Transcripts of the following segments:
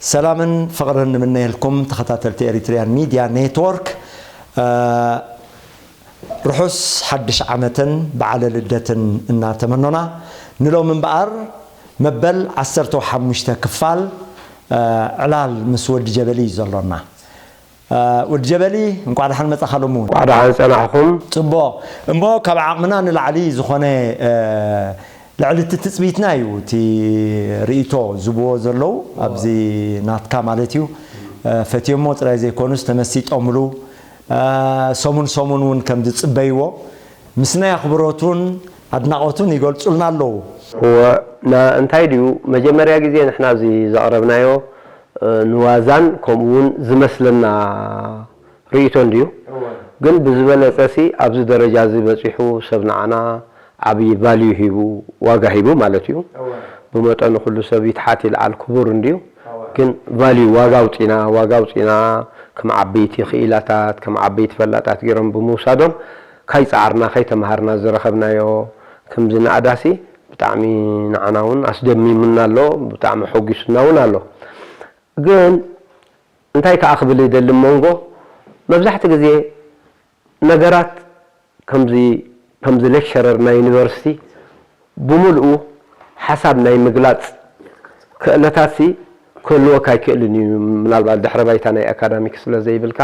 ሰላምን ፍቕርን ንምነየልኩም ተኸታተልቲ ኤሪትሪያን ሚድያ ኔትወርክ። ርሑስ ሓድሽ ዓመትን በዓለ ልደትን እናተመኖና፣ ንሎም እምበኣር መበል ዓሰርተ ሓሙሽተ ክፋል ዕላል ምስ ወዲ ጀበሊ እዩ ዘሎና። ወዲ ጀበሊ፣ እንቋዕ ደሓን መጻኻ ሎሚ እውን። እንቋዕ ደሓን ጸናሕኩም። ጽቡቕ። እሞ ካብ ዓቕምና ንላዕሊ ዝኾነ ልዕሊ እቲ ትጽቢትና እዩ እቲ ርእይቶ ዝብዎ ዘለዉ ኣብዚ ናትካ ማለት እዩ። ፈትዮሞ ጥራይ ዘይኮኑስ ተመሲጦምሉ፣ ሰሙን ሰሙን እውን ከም ዝጽበይዎ ምስ ናይ ኣኽብሮቱን ኣድናቖቱን ይገልጹልና ኣለዉ። እወ፣ ና-፣ እንታይ ድዩ፣ መጀመርያ ግዜ ንሕና እዚ ዘቕረብናዮ፣ እ፣ ንዋዛን ከምኡ እውን ዝመስለና ርእይቶ እንድዩ። እወ። ግን ብዝበለጸ ሲ ኣብዚ ደረጃ እዚ በጺሑ ሰብ ንዓና ዓብዪ ቫልዩ ሂቡ፣ ዋጋ ሂቡ ማለት እዩ። እወ። ብመጠኑ ኩሉ ሰብ ይትሓት ይልዓል ክቡር እንድዩ። እወ። ግን ቫልዩ ዋጋ ኣውጺና፣ ዋጋ ኣውጺና ከም ዓበይቲ ክኢላታት፣ ከም ዓበይቲ ፈላጣት ገይሮም ብምውሳዶም ካይጸዓርና፣ ካይተማሃርና ዝረኸብናዮ ከምዚ ናእዳሲ ብጣዕሚ ንዓና እውን ኣስደሚሙና ኣሎ፣ ብጣዕሚ ሐጒሱና እውን ኣሎ። ግን እንታይ ከኣ ክብል ይደሊ፣ መንጎ መብዛሕቲ ግዜ ነገራት ከምዚ፣ ከምዚ ሌክቸረር ናይ ዩኒቨርሲቲ ብምልኡ ሓሳብ ናይ ምግላጽ ክእለታትሲ ክህልወካ ኣይክእልን እዩ። ምናልባት ድሕረ ባይታ ናይ ኣካዳሚክ ስለ ዘይብልካ፣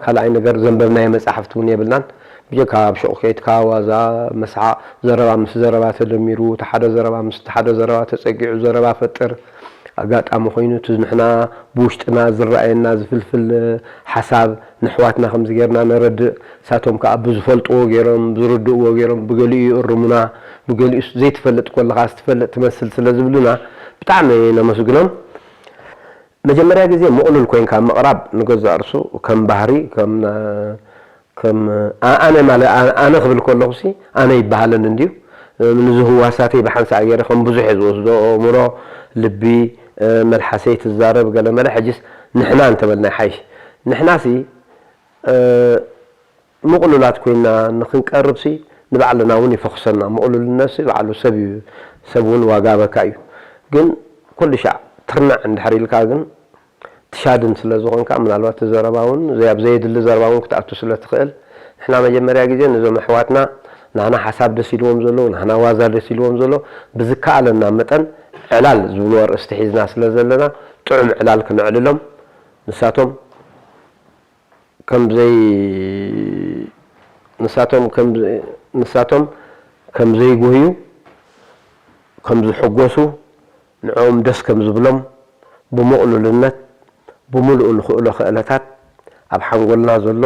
ካልኣይ ነገር ዘንበብናዮ መጻሕፍቲ እውን የብልናን። ብጀካ ኣብ ሹቕ ከይድካ ዋዛ፣ መስሓቕ፣ ዘረባ ምስ ዘረባ ተደሚሩ፣ እቲ ሓደ ዘረባ ምስ እቲ ሓደ ዘረባ ተጸጊዑ ዘረባ ፈጥር፣ ኣጋጣሚ ኮይኑ እቲ ንሕና ብውሽጥና ዝረኣየና ዝፍልፍል ሓሳብ ንሕዋትና ከምዚ ጌርና ነረድእ፣ ንሳቶም ከኣ ብዝፈልጥዎ ገይሮም፣ ብዝርድእዎ ገይሮም፣ ብገሊኡ ይእርሙና፣ ብገሊኡስ ዘይትፈልጥ ከለኻስ ትፈልጥ ትመስል ስለ ዝብሉና ብጣዕሚ ነመስግኖም። መጀመርያ ግዜ ምቕሉል ኮይንካ ምቕራብ ንገዛእ ርእሱ ከም ባህሪ፣ ከም፣ ከም ኣ-፣ ኣነ ማለ-፣ ኣ-፣ ኣነ ክብል ከለኹሲ ኣነ ይበሃለኒ እንድዩ። ንዚ ህዋሳተይ ብሓንሳእ ገይረ ከም ብዙሕ እየ ዝወስዶ፣ ኣእምሮ፣ ልቢ፣ መልሓሰይ ትዛረብ ገለ መለ። ሕጅስ ንሕና እንተበልና ይሓይሽ። ንሕናሲ፣ እ፣ ምቕሉላት ኮይንና ንኽንቀርብሲ ንባዕልና እውን ይፈኹሰና። ምቕሉልነትሲ ባዕሉ ሰብ እዩ፣ ሰብ እውን ዋጋ በካ እዩ። ግን ኩሉ ሻዕ ትርናዕ እንድሕር ኢልካ ግን ትሻድን ስለ ዝኾንካ፣ ምናልባት እቲ ዘረባ እውን ዘይ-፣ ኣብ ዘየድሊ ዘረባ እውን ክትኣቱ ስለ ትኽእል፣ ንሕና መጀመርያ ግዜ ነዞም ኣሕዋትና ናህና ሓሳብ ደስ ኢልዎም ዘሎ፣ ናህና ዋዛ ደስ ኢልዎም ዘሎ፣ ብዝከኣለና መጠን ዕላል ዝብልዎ ኣርእስቲ ሒዝና ስለ ዘለና፣ ጥዑም ዕላል ክነዕልሎም፣ ንሳቶም ከም ዘይ-፣ ንሳቶም ከም ዘ-፣ ንሳቶም ከም ዘይጉህዩ፣ ከም ዝሕጎሱ፣ ንዕኦም ደስ ከም ዝብሎም፣ ብምቕሉልነት፣ ብምሉኡ ንኽእሎ ክእለታት፣ ኣብ ሓንጎልና ዘሎ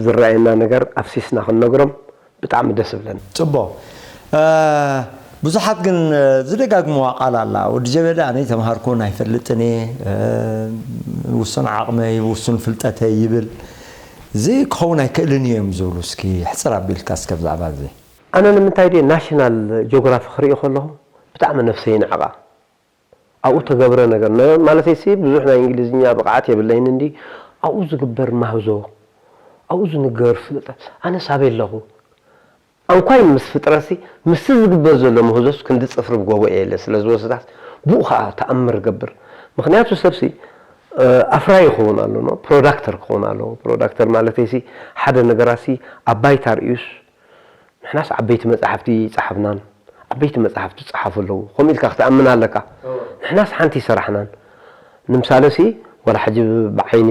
ዝረኣየና ነገር ኣፍሲስና ክንነግሮም ብጣዕሚ ደስ ይብለኒ። ጽቡቕ። እ፣ ብዙሓት ግን፣ እ፣ ዝደጋግምዋ ቃል ኣላ። ወዲ ጀበሊ ኣነ ኣይተምሃርኩን ኣይፈልጥን እየ፣ እ፣ ውሱን ዓቕመይ፣ ውሱን ፍልጠተይ ይብል። እዚ ክኸውን ኣይክእልን እዩ እዮም ዝብሉ። እስኪ ሕጽር ኣቢልካ እስከ ብዛዕባ እዚ። ኣነ ንምንታይ ድየ ናሽናል ጂኦግራፊ ክርኢ ከለኹ ብጣዕሚ ነፍሰይ ይንዕቓ። ኣብኡ ተገብረ ነገር ነ-፣ ማለተይሲ ብዙሕ ናይ እንግሊዝኛ ብቕዓት የብለይን እንዲ ኣብኡ ዝግበር ማህዞ፣ ኣብኡ ዝንገር ፍልጠት፣ ኣነስ ኣበይ ኣለኹ? ኣንኳይ ምስ ፍጥረሲ ምስቲ ዝግበር ዘሎ ምህዞስ ክንዲ ጽፍሪ ብጎቦ እየ ኢለ ስለ ዝወስዳስ ብኡ ኸኣ ተኣምር እገብር። ምኽንያቱ ሰብሲ፣ እ፣ ኣፍራዪ ክኸውን ኣለዎ፣ ፕሮዳክተር ክኸውን ኣለዎ። ፕሮዳክተር ማለተይሲ ሓደ ነገራሲ ኣብ ባይታ ርእዩስ ንሕናስ ዓበይቲ መጻሕፍቲ ይጸሓፍናን፣ ዓበይቲ መጻሕፍቲ ይጸሓፉ ኣለዉ፣ ከምኡ ኢልካ ክትኣምን ኣለካ። እወ። ንሕናስ ሓንቲ ይሰራሕናን። ንምሳለሲ፣ ዋላ ሕጂ ብዓይኒ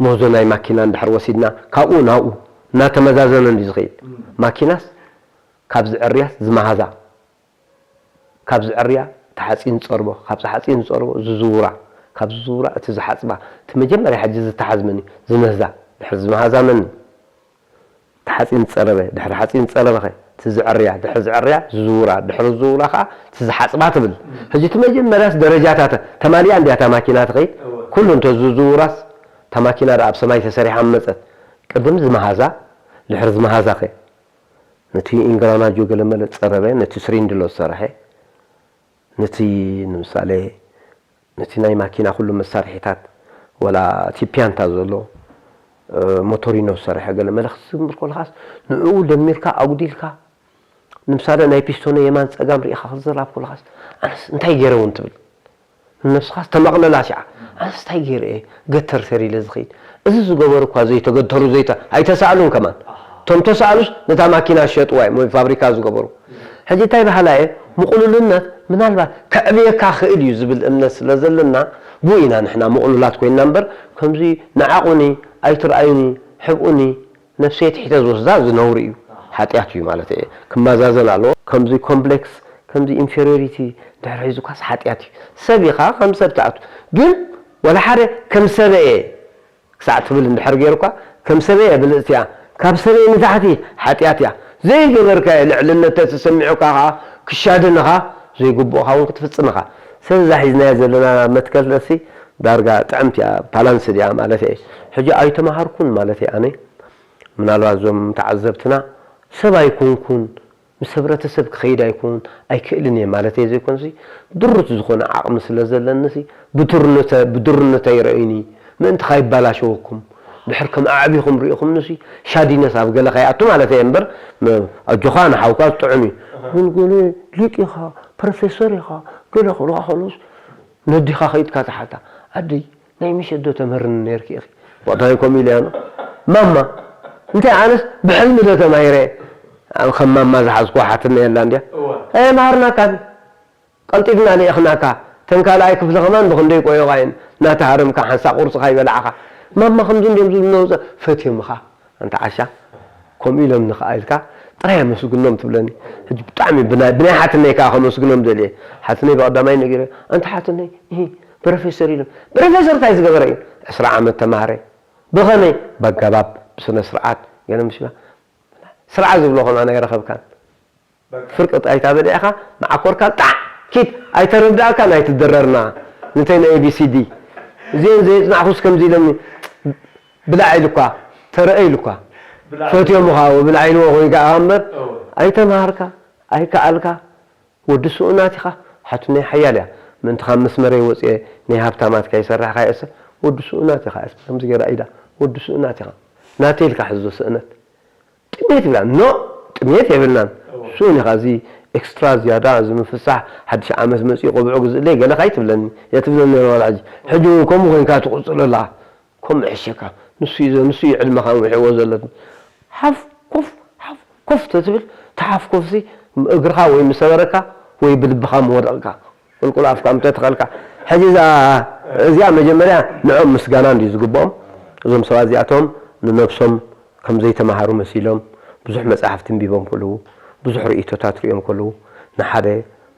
ምህዞ ናይ ማኪና እንድሕር ወሲድና፣ ካብኡ ናብኡ እናተመዛዘነ እንድዩ ዝኸይድ። እም። ማኪናስ ካብ ዝዕርያስ ዝመሃዛ፣ ካብ ዝዕርያ እቲ ሓጺን ዝጸርቦ፣ ካብቲ ሓጺን ዝጸርቦ ዝዝውራ፣ ካብ ዝዝውራ እቲ ዝሓጽባ፣ እቲ መጀመርያ ሕጂ ዝተሓዝ መን እዩ? ዝምህዛ። ድሕሪ ዝመሃዛ መን እዩ? እቲ ሓጺን ዝጸረበ፣ ድሕሪ ሓጺን ዝጸረበኸ? ትዝዕርያ ድሕሪ ዝዕርያ ዝዝውራ ድሕሪ ዝዝውራ ከዓ ትዝሓፅባ ትብል። ሕጂ እቲ መጀመርያስ ደረጃታት ተማሊኣ እንዲያ እታ ማኪና ትኸይድ። ኩሉ እንተ ዝዝውራስ እታ ማኪና ደኣ ኣብ ሰማይ ተሰሪሓ መፀት። ቅድም ዝመሃዛ ድሕሪ ዝመሃዛ ኸ ነቲ ኢንግራናጆ ገለመለ ፀረበ፣ ነቲ ስሪንድሎ ዝሰረሐ፣ ነቲ ንምሳሌ ነቲ ናይ ማኪና ኩሉ መሳርሒታት ወላ እቲ ፒያንታ ዘሎ ሞቶሪኖ ዝሰርሐ ገለ መለ ክትዝምር ከለኻስ ንዕኡ ደሚርካ ኣጉዲልካ ንምሳሌ ናይ ፒስቶነ የማን ፀጋም ርኢኻ ክትዘራብ ከለኻስ ኣነስ እንታይ ገይረ እውን ትብል ንነብስኻስ ተመቕለላ ሽዓ ኣነስ እንታይ ገይረ እየ ገተር ሰሪለ ዝኸይድ እዚ ዝገበሩ እኳ ዘይተገተሩ ዘይተ ኣይተሳእሉን ከማን እቶም ተሳእሉስ ነታ ማኪና ዝሸጥዋ እዮም ወይ ፋብሪካ ዝገበሩ ሕጂ እንታይ ባህላ እየ ምቕሉልነት ምናልባት ከዕብየካ ክእል እዩ ዝብል እምነት ስለ ዘለና ብኡ ኢና ንሕና ምቕሉላት ኮይንና እምበር ከምዚ ንዓቑኒ ኣይትርኣዩኒ ሕብኡኒ ነፍሰይ ትሒተ ዝወስዳ እዚ ነውሪ እዩ ሓጢኣት እዩ ማለት እየ ክመዛዘን ኣለዎ ከምዚ ኮምፕሌክስ ከምዚ ኢንፌሪዮሪቲ ድሕሪ ሒዙካስ ሓጢኣት እዩ ሰብ ኢኻ ከም ሰብ ትኣቱ ግን ወላ ሓደ ከም ሰበ እየ ክሳዕ ትብል እንድሕር ገይሩካ ከም ሰበየ ብልጽቲ እያ ካብ ሰበየ ንታሕቲ ሓጢኣት እያ ዘይገበርካዮ ልዕልነት ተተሰሚዑካ ኸዓ ክሻድንኻ ዘይግብኦኻ እውን ክትፍጽም ኢኻ ስለዚ እዛ ሒዝናያ ዘለና መትከል ርእሲ ዳርጋ ጥዕምቲ እያ ባላንስድ እያ ማለት እየ ሕጂ ኣይተማሃርኩን ማለት እየ ኣነ ምናልባት እዞም ተዓዘብትና ሰብ ኣይኮንኩን ምስ ሕብረተሰብ ክኸይድ ኣይኮን ኣይክእልን እየ ማለት እየ ዘይኮንሲ ድሩት ዝኾነ ዓቕሚ ስለ ዘለንሲ ብድሩነተ ብድሩነተይ ረእዩኒ ምእንቲ ካይባላሸወኩም ድሕር ከም ኣዕቢኹም ርኢኹምንሲ ሻዲነስ ኣብ ገለ ከይኣቱ ማለት እየ እምበር ኣጆኻ ንሓውካ ዝጥዑም እዩ ግን ገለ ሊቅ ኢኻ ፕሮፌሰር ኢኻ ገለ ክብልካ ከሎስ ነዲኻ ከይድካ ትሓታ ኣደይ ናይ ምሸት ዶ ተምህርኒ ነይርኪ ኢኺ? ወቕታዊ ከምኡ ኢሉ ያኖ ማማ እንታይ ኣነስ ብሕልሚ ዶ ተማሂረ ከም ማማ ዝሓዝኩ ሓትነ የላ እንድያ ኣየምሃርናካን ቀልጢፍና ልኢኽናካ ተን ካልኣይ ክፍሊ ከማን ብክንደይ ቆዮቓ እየን ናተሃረምካ ሓንሳእ ቁርፅኻ ይበልዓኻ ማማ ከምዚ እንድዮም ዝብሉ ነውፀ ፈትዮምኻ ኣንታ ዓሻ ከምኡ ኢሎም ንኸዓ ኢልካ ጥራይ ኣመስግኖም ትብለኒ ሕጂ ብጣዕሚ ብናይ ብናይ ሓትነይ ከዓ ከመስግኖም ደልየ ሓትነይ ብቐዳማይ ነጊረ ኣንታ ሓትነይ እሂ ፕሮፌሰር ኢሎም ፕሮፌሰር እንታይ ዝገበረ እዩ ዕስራ ዓመት ተማሃረ ብኸመይ በገባብ ብስነ ስርዓት ገለ ምሽላ ስርዓት ዝብሎ ከማን ኣይረኸብካን ፍርቂ ጣይታ በሊዕኻ መዓኮርካ ጣዕ ኪድ ኣይተረዳእካን ኣይትድረርና ንተይ ናይ ኤቢሲዲ እዚአን ዘየፅናዕኹስ ከምዚ ኢለኒ ብላዕ ኢሉኳ ተረአ ኢሉኳ ፈትዮ ምዃ ብላዕ ኢልዎ ኮይንካ ኢኻ እምበር ኣይተምሃርካ ኣይከኣልካ ወዲ ስኡናት ኢኻ ሓትነይ ሓያል እያ ምእንቲ ካብ መስመረይ ወፅየ ናይ ሃብታማት ከይሰራሕካ የእሰ ወዲ ስኡናት ኢኻ ከምዚ ገይራ ኢዳ ወዲ ስኡናት ኢኻ ናተይ ኢልካ ሕዞ ስእነት ጥሜት ይብላ ኖ ጥሜት የብልናን ሱን ኢኻ እዚ ኤክስትራ ዝያዳ እዚ ምፍሳሕ ሓድሽ ዓመት መፅኡ ቆብዑ ግዝእለይ ገለ ካይ ትብለኒ እየ ትብለኒ ነይራ ዋላ ሕጂ ሕጂ እውን ከምኡ ኮይንካ ትቕፅሎ ኣለኻ ከምኡ ሕሸካ ንሱ እዩ ንሱ እዩ ዕድመኻ ምውሒዎ ዘሎ ሓፍ ኮፍ ሓፍ ኮፍ ተትብል ተሓፍ ኮፍሲ እግርኻ ወይ ምሰበረካ ወይ ብልብኻ ምወደቕካ ቁልቁል ኣፍካ ምተተኸልካ ሕጂ እዛ እዚኣ መጀመርያ ንዖም ምስጋና እንድዩ ዝግብኦም እዞም ሰባት እዚኣቶም ንነብሶም ከም ዘይተማሃሩ መሲሎም ብዙሕ መጻሕፍቲ እንቢቦም ከለዉ ብዙሕ ርእይቶታት ሪኦም ከለዉ ንሓደ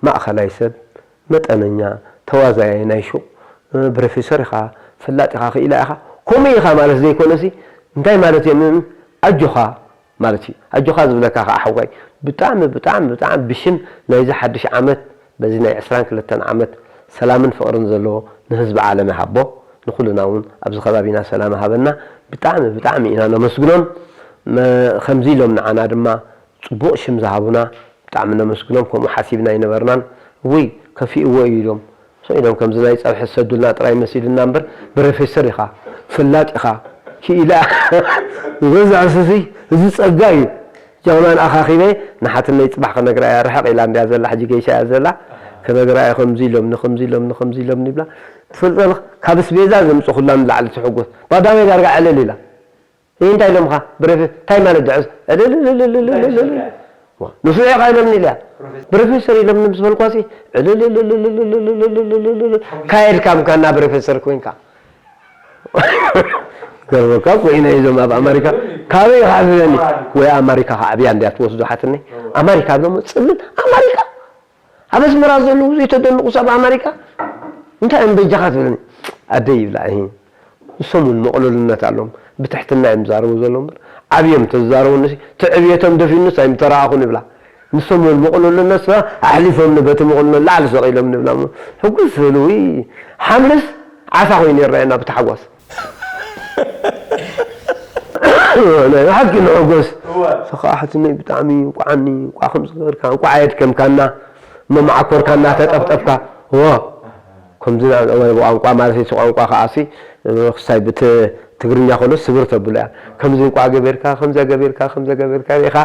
ማእኸላይ ሰብ መጠነኛ ተዋዛያይ ናይ ሹቕ ብረፌሰር ኢኻ ፈላጥ ኢኻ ክኢላ ኢኻ ከምኡ ኢኻ ማለት ዘይኮነሲ እንታይ ማለት እዮም ኣጆኻ ማለት እዩ ኣጆኻ ዝብለካ ከዓ ሓዋይ ብጣዕሚ ብጣዕሚ ብጣዕሚ ብሽም ናይዚ ሓድሽ ዓመት በዚ ናይ ዕስራን ክልተን ዓመት ሰላምን ፍቕርን ዘለዎ ንህዝቢ ዓለም ይሃቦ ንኩልና እውን ኣብዚ ከባቢና ሰላም ሃበና ብጣዕሚ ብጣዕሚ ኢና ነመስግኖም ከምዚ ኢሎም ንዓና ድማ ፅቡቕ ሽም ዝሃቡና ብጣዕሚ ነመስግኖም ከምኡ ሓሲብና ኣይነበርናን ውይ ከፊእዎ እዩ ኢሎም ሰኢዶም ከምዚ ናይ ፀብሒ ዝሰዱልና ጥራይ መሲሉና እምበር ብረፌሰር ኢኻ ፍላጥ ኢኻ ክኢላ በዛ ዕስሲ እዚ ፀጋ እዩ ጀማን ኣኻኺበ ንሓትነይ ፅባሕ ክነግራ እያ ርሕቕ ኢላ እንድያ ዘላ ሕጂ ገይሻ እያ ዘላ ክነግራ እየ ከምዚ ኢሎምኒ ከምዚ ኢሎምኒ ከምዚ ኢሎምኒ ይብላ ትፈልጦ ካብ ስቤዛ ዘምፅኹላ ንላዕሊ ትሕጎስ ባዳመይ ዳርጋ ዕልል ኢላ ይህ እንታይ ኢሎምኻ ብረፌ እንታይ ማለት ድዕስ ዕልል ንስዑ ኢኻ ኢሎምኒ ኢልያ ብረፌሰር ኢሎምኒ ምስ በልኳሲ ዕልል ካየድካ ምካና ብረፌሰር ኮይንካ ገርበካ ኮይነ እዞም ኣብ ኣመሪካ ካበይ ይኽዓብበኒ ወይ ኣመሪካ ክዓብያ እንድያ ትወስዶ ሓትኒ ኣመሪካ ብሎሞ ፅልል ኣመሪካ ኣብ ኣስመራ ዘለዉ ዘይተደንቑ ሰብ ኣመሪካ እንታይ እዮም በጃኻ ትብለኒ ኣደይ ይብላ እሂ ንሶም እውን መቕለልነት ኣለዎም ብትሕትና እዮም ዝዛረቡ ዘለዉ እምበር ዓብዮም ተዛረቡኒ። እቲ ዕብየቶም ደፊኑስ ኣይምተረኣኹን ይብላ። ንሶም እውን ምቕሉልነት ኣሕሊፎምኒ በቲ ምቕሉልነት ላዕሊ ሰቒሎም ንብላ እሞ፣ ሕጉስ ዝብል ውይ፣ ሓምልስ ዓሳ ኮይኑ ይረኣየና ብታሕጓስ። ናይ ብሓቂ ንሕጎስ። እወ። ተኸኣሕትነይ ብጣዕሚ እንቋዓኒ፣ እንቋዕ ከምዚ ገበርካ፣ እንቋዕ ኣየድከምካና፣ መማዓኮርካና፣ ተጠፍጠፍካ። እወ። ከምዚ ና-፣ ወይ ብቋንቋ ማለት እዩ፣ እቲ ቋንቋ ከኣሲ፣ ክሳይ ብት-፣ ትግርኛ ከሎ ስብር ተብሎ እያ። ከምዚ እንቋዕ ገበርካ፣ ከምዚ ገበርካ፣ ከምዚ ገበርካ ኢኻ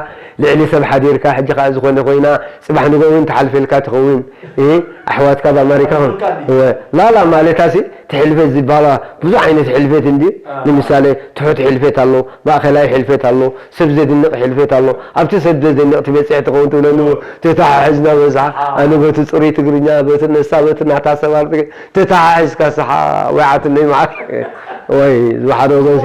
ልዕሊ ሰብ ሓዲርካ፣ ሕጂ ከኣ ዝኾነ ኮይና፣ ጽባሕ ንግሆ እውን ትሓልፈልካ ትኸውን። እ፣ ኣሕዋትካ ኣብ ኣመሪካ ከም-፣ እወ፣ ላላ ማለታሲ፣ እቲ ሕልፈት ዝበሃላ ብዙሕ ዓይነት ሕልፈት እንድዩ። አ። ንምሳሌ፣ ትሑት ሕልፈት ኣሎ፣ ማእከላይ ሕልፈት ኣሎ፣ ሰብ ዘድንቕ ሕልፈት ኣሎ። ኣብቲ ሰብ ዘድንቕ ትበጽሕ ትኸውን ትብለኒ፣ ተተሓሒዝና በዝሓ። አ። ኣነ በቲ ጽሩይ ትግርኛ፣ በቲ ነሳ፣ በቲ ናታ ሰብ ኣርትክ-፣ ተተሓሒዝካ ስሓ፣ ወይ ዓትለይ መዓት። ወይ ዝሓደ ወገንሲ፣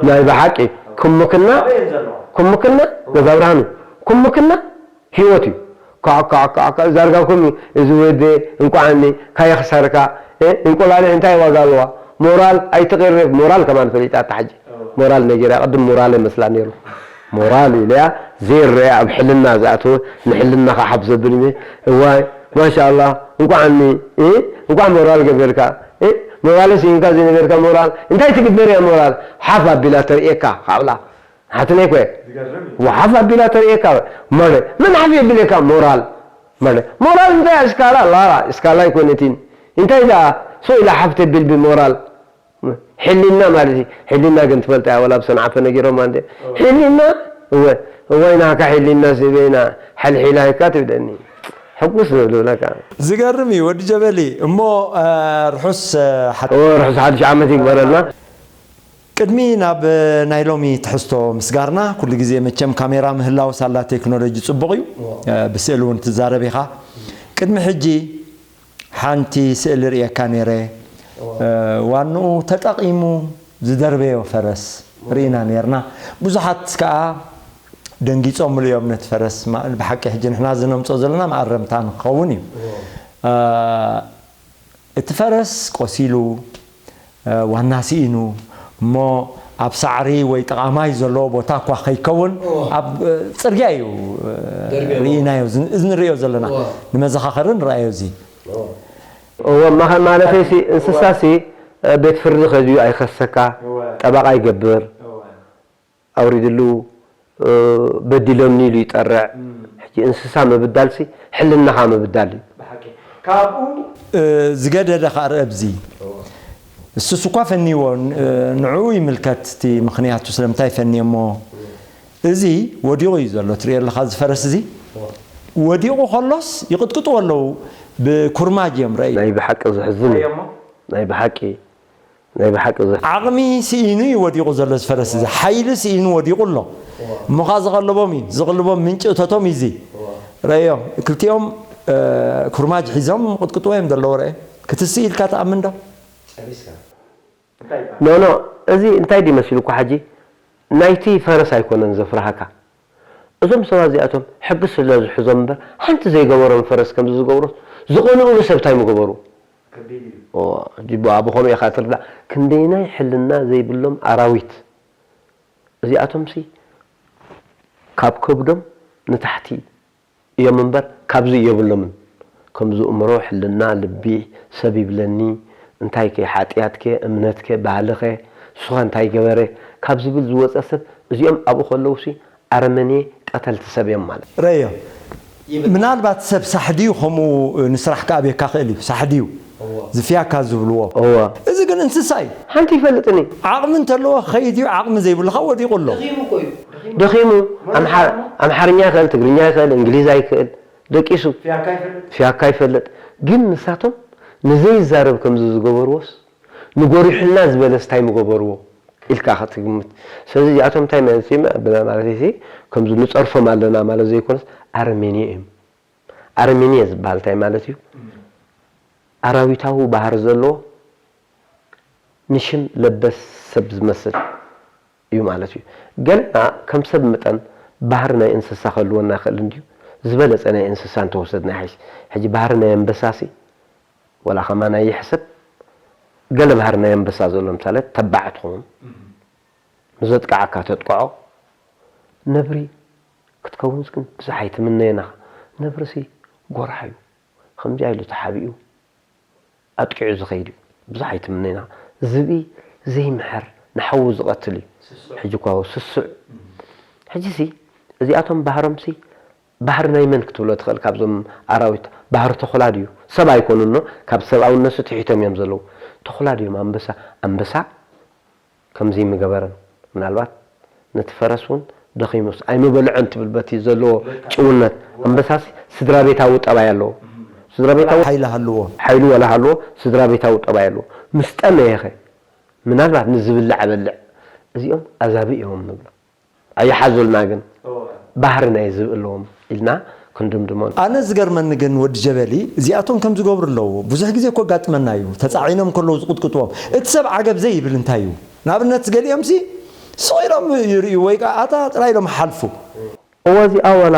ናይ ብሓቂ፣ ክምክና፣ ኣበይ እዮም ዘለዉ? ክምክና፣ ገዛ ብርሃኑ፣ ክምክና፣ ህይወት እዩ። ኳዕ፣ ኳዕ፣ ኳዕ፣ ኳዕ፣ ዛርጋኩም እዩ። እዚ ወደ እንቋዕኒ ካየኽሰርካ፣ እ፣ እንቁላሊሕ እንታይ ዋጋ ኣለዋ? ሞራል ኣይትቕረፍ፣ ሞራል ከማን ፈሊጣ ኣታ ሕጂ። ሞራል ነጊራ፣ ቅድም ሞራል ይመስላ ነይሩ። ሞራል ኢለያ፣ ዘይረኣ ኣብ ሕልና ዝኣተወ፣ ንሕልናኻ ሓብ ዘብል እዩ። እዋይ፣ ማሻኣላ፣ እንቋዕኒ፣ እ፣ እንቋዕ ሞራል ገበርካ፣ እ፣ ሞራል ሲንካ ዝነበርካ ሞራል፣ እንታይ ትግበር እያ ሞራል? ሓፍ ኣቢላ ተርእየካ፣ ካብላ። ሓትነይ ኮ ዝገርም እዩ። ወሓፍ ኣቢላ ተርእየካ። መረ፣ መን ሓፍ የብለካ? ሞራል። መረ፣ ሞራል እንታይ እስካላ? ላላ፣ እስካላ ኣይኮነትን። እንታይ ደኣ? ሶ ኢላ ሓፍ ተብል ብሞራል። ሕሊና ማለት እዩ። ሕሊና ግን ትፈልጣ እያ፣ ወላ ኣብ ሰንዓፈ ነጊሮም ኣንተ። እወ። ሕሊና? እወ፣ እዋይ ናካ ሕሊና ስበይና፣ ሓልሒላ ኢካ ትብለኒ። ሕጉስ ንብለካ። ዝገርም እዩ፣ ወዲ ጀበሊ። እሞ፣ እ፣ ርሑስ፣ እ፣ ሓድ-፣ እወ፣ ርሑስ ሓድሽ ዓመት ይግበረልና። ቅድሚ ናብ ናይ ሎሚ ትሕዝቶ ምስጋርና፣ ኩሉ ግዜ መቸም ካሜራ ምህላው ሳላ ቴክኖሎጂ ጽቡቕ እዩ። እዎ። እ፣ ብስእሊ እውን ትዛረብ ኢኻ። ቅድሚ ሕጂ ሓንቲ ስእሊ ርእየካ ነይረ። እዎ። እ፣ ዋንኡ ተጠቒሙ ዝደርበዮ ፈረስ እዎ። ርኢና ነይርና። ብዙሓት ከኣ ደንጊጾምሉ እዮም ነቲ ፈረስ። ማ-፣ ብሓቂ ሕጂ ንሕና እዚ ነምጽኦ ዘለና መኣረምታ ንክኸውን እዩ። እዎ። እ፣ እቲ ፈረስ ቆሲሉ፣ እ፣ ዋና ስኢኑ፣ እሞ ኣብ ሳዕሪ ወይ ጠቓማይ ዘለዎ ቦታ እኳ ከይከውን፣ እዎ። ኣብ፣ እ፣ ጽርግያ እዩ፣ እ፣ ደርብዮሞ። ርኢናዮ፣ እዚ፣ እዚ ንርእዮ ዘለና። እዎ። ንመዘኻኸሪ ንረኣዮ እዚ። እዎ። እዎ፣ ማኸ-፣ ማለተይሲ፣ እንስሳሲ፣ እ፣ ቤት ፍርዲ ከድዩ ኣይኸሰካ፣ እዎ። ጠበቓ ይገብር። እዎ። ኣውሪድሉ፣ እ፣ በዲሎምኒ ኢሉ ይጠርዕ። እም። ሕጂ እንስሳ ምብዳልሲ ሕልናኻ ምብዳል እዩ። ብሓቂ። ካብኡ እ፣ ዝገደደ ኸኣ ርአ ብዚ። እዎ። እሱስ እኳ ፈንይዎ፣ ን-፣ እ፣ ንዕኡ ይምልከት እቲ ምኽንያቱ ስለምንታይ ፈንየሞ። እዎ። እዚ ወዲቑ እዩ ዘሎ፣ ትርእዮ ኣለኻ እዚ ፈረስ እዚ? እዎ። ወዲቑ ከሎስ ይቕጥቅጥዎ ኣለዉ፣ ብኩርማጅ እዮም ረኣዩ። ናይ ብሓቂ ዘሕዝን እዩ። ረኣዮሞ? ናይ ብሓቂ። ናይ ብሓቂ ዘ- ዓቕሚ ስኢኑ እዩ ወዲቑ ዘሎ፣ እዚ ፈረስ እዚ። ሓይሊ ስኢኑ ወዲቑ ኣሎ። እሞ ኸኣ ዝቐልቦም እዩ፣ ዝቕልቦም ምንጪ እቶቶም እዩ እዚ። ረእዮ፣ ክልቲኦም፣ እ፣ ኩርማጅ ሒዞም ቅጥቅጥዎ እዮም ዘለዉ። ረእዮ፣ ክትስእ ኢልካ ትኣምን ዶ? ኖ፣ ኖ፣ እዚ እንታይ ድዩ መሲሉኳ ሕጂ? ናይቲ ፈረስ ኣይኮነን ዘፍርሃካ። እዞም ሰባት እዚኣቶም ሕጊ ስለ ዝሕዞም እምበር፣ ሓንቲ ዘይገበሮም ፈረስ ከምዚ ዝገብሮስ፣ ዝቐንኡሉ ሰብ እንታይ ምገበሩ? ከቢድ እዩ። ኦ፣ ጅቦ ኣቦ ከምኡ ኢኻ ትርዳእ። ክንደይናይ ሕልና ዘይብሎም ኣራዊት። እዚኣቶምሲ ካብ ከብዶም ንታሕቲ እዮም እምበር፣ ካብዚ የብሎምን። ከምዚ እምሮ፣ ሕልና፣ ልቢ፣ ሰብ ይብለኒ፣ እንታይከ፣ ሓጢኣትከ፣ እምነትከ፣ ባህልኸ፣ እሱኸ እንታይ ገበረ፣ ካብ ዝብል ዝወጸ ሰብ፣ እዚኦም ኣብኡ ከለዉሲ፣ ኣረመኔ ቀተልቲ ሰብ እዮም ማለት። ረዮ። ይብል። ምናልባት ሰብ ሳሕድዩ ከምኡ ንስራሕ ክኣብየካ ክእል እዩ። ሳሕድዩ። እዎ። ዝፍያካ ዝብልዎ። እዎ። እዚ ግን እንስሳ እዩ። ሓንቲ ይፈልጥኒ። ዓቕሚ እንተለዎ ከይድ እዩ፣ ዓቕሚ ዘይብሉ ኸኣ ወዲቑ ኣሎ። ደኺሙ እኮ እዩ። ደኺሙ። ደኺሙ። ኣምሓ-፣ ኣምሓርኛ ይኽእል፣ ትግርኛ ይኽእል፣ እንግሊዝ ኣይክእል። ደቂሱ። ፍያካ ይፈልጥ። ፍያካ ይፈልጥ። ግን ንሳቶም ንዘይዛረብ ከምዚ ዝገበርዎስ፣ ንጎሪሑልና ዝበለስ እንታይ ምገበርዎ? ኢልካ ክትግምት። ስለዚ እዚኣቶም እንታይ ማለት እዩ? ብና-፣ ማለት እዚ ከምዚ ንጸርፎም ኣለና ማለት ዘይኮነስ ኣረሜንዮ እዮም። ኣረሜንዮ ዝበሃል እንታይ ማለት እዩ? ኣራዊታዊ ባህሪ ዘለዎ ንሽም ለበስ ሰብ ዝመስል እዩ ማለት እዩ። ገለና ከም ሰብ መጠን ባህሪ ናይ እንስሳ ክህልወና ይኽእል እንድዩ። ዝበለጸ ናይ እንስሳ እንተወሰድና ይሓይሽ። ሕጂ ባህሪ ናይ ኣንበሳሲ ወላ ከማን ኣይሕሰብ። ገለ ባህሪ ናይ ኣንበሳ ዘሎ፣ ምሳሌ፣ ተባዕ ትኸውን። እህ። ንዘጥቅዓካ ተጥቅዖ፣ ነብሪ ክትከውንስ ግን ብዙሕ ኣይትምነየን ኢኻ። ነብርሲ ጎራሕ እዩ። ከምዚኣ ኢሉ ተሓቢኡ ኣጥቂዑ ዝኸይድ እዩ። ብዙሕ ኣይትምነየን ኢኻ። ዝብኢ ዘይምሕር ንሓዉ ዝቐትል እዩ። ሕጂ እኳ ስሱዕ። ሕጂሲ እዚኣቶም ባህሮምሲ ባህሪ ናይ መን ክትብሎ ትኽእል? ካብዞም ኣራዊት ባህሪ ተኹላ ድዩ? ሰብ ኣይኮኑን፣ ኖ፣ ካብ ሰብኣውነትሲ ትሒቶም እዮም ዘለዉ። ተኹላ ድዮም ኣንበሳ? ኣንበሳ ከምዚ ምገበረን። ምናልባት ነቲ ፈረስ እውን ደኺሙስ ኣይምበልዖን ትብል በቲ ዘለዎ ጭውነት። ኣንበሳሲ ስድራ ቤታዊ ጠባይ ኣለዎ። ስድራ ቤታዊ ሓይሊ ሃልዎ። ሓይሉ ወላ ሃልዎ፣ ስድራ ቤታዊ ጠባይ ኣለዎ። ምስ ጠመየኸ ምናልባት ንዝብላዕ በልዕ። እዚኦም ኣዛብእ እዮም ንብሎ። ኣይሓዙልና ግን እወ። ባህሪ ናይ ዝብኢ ኣለዎም ኢልና ክንድምድሞ። ኣነ ዝገርመኒ ግን ወዲ ጀበሊ እዚኣቶም ከም ዝገብሩ ኣለዉ። ብዙሕ ግዜ እኮ ኣጋጥመና እዩ። ተጻዒኖም ከለዉ ዝቕጥቅጥዎም። እቲ ሰብ ዓገብ ዘይብል እንታይ እዩ? ንኣብነት ገሊኦምሲ ስቕ ኢሎም ይርእዩ ወይ ከኣ ኣታ ጥራይ ኢሎም ሓልፉ። እወ እዚኣ ወላ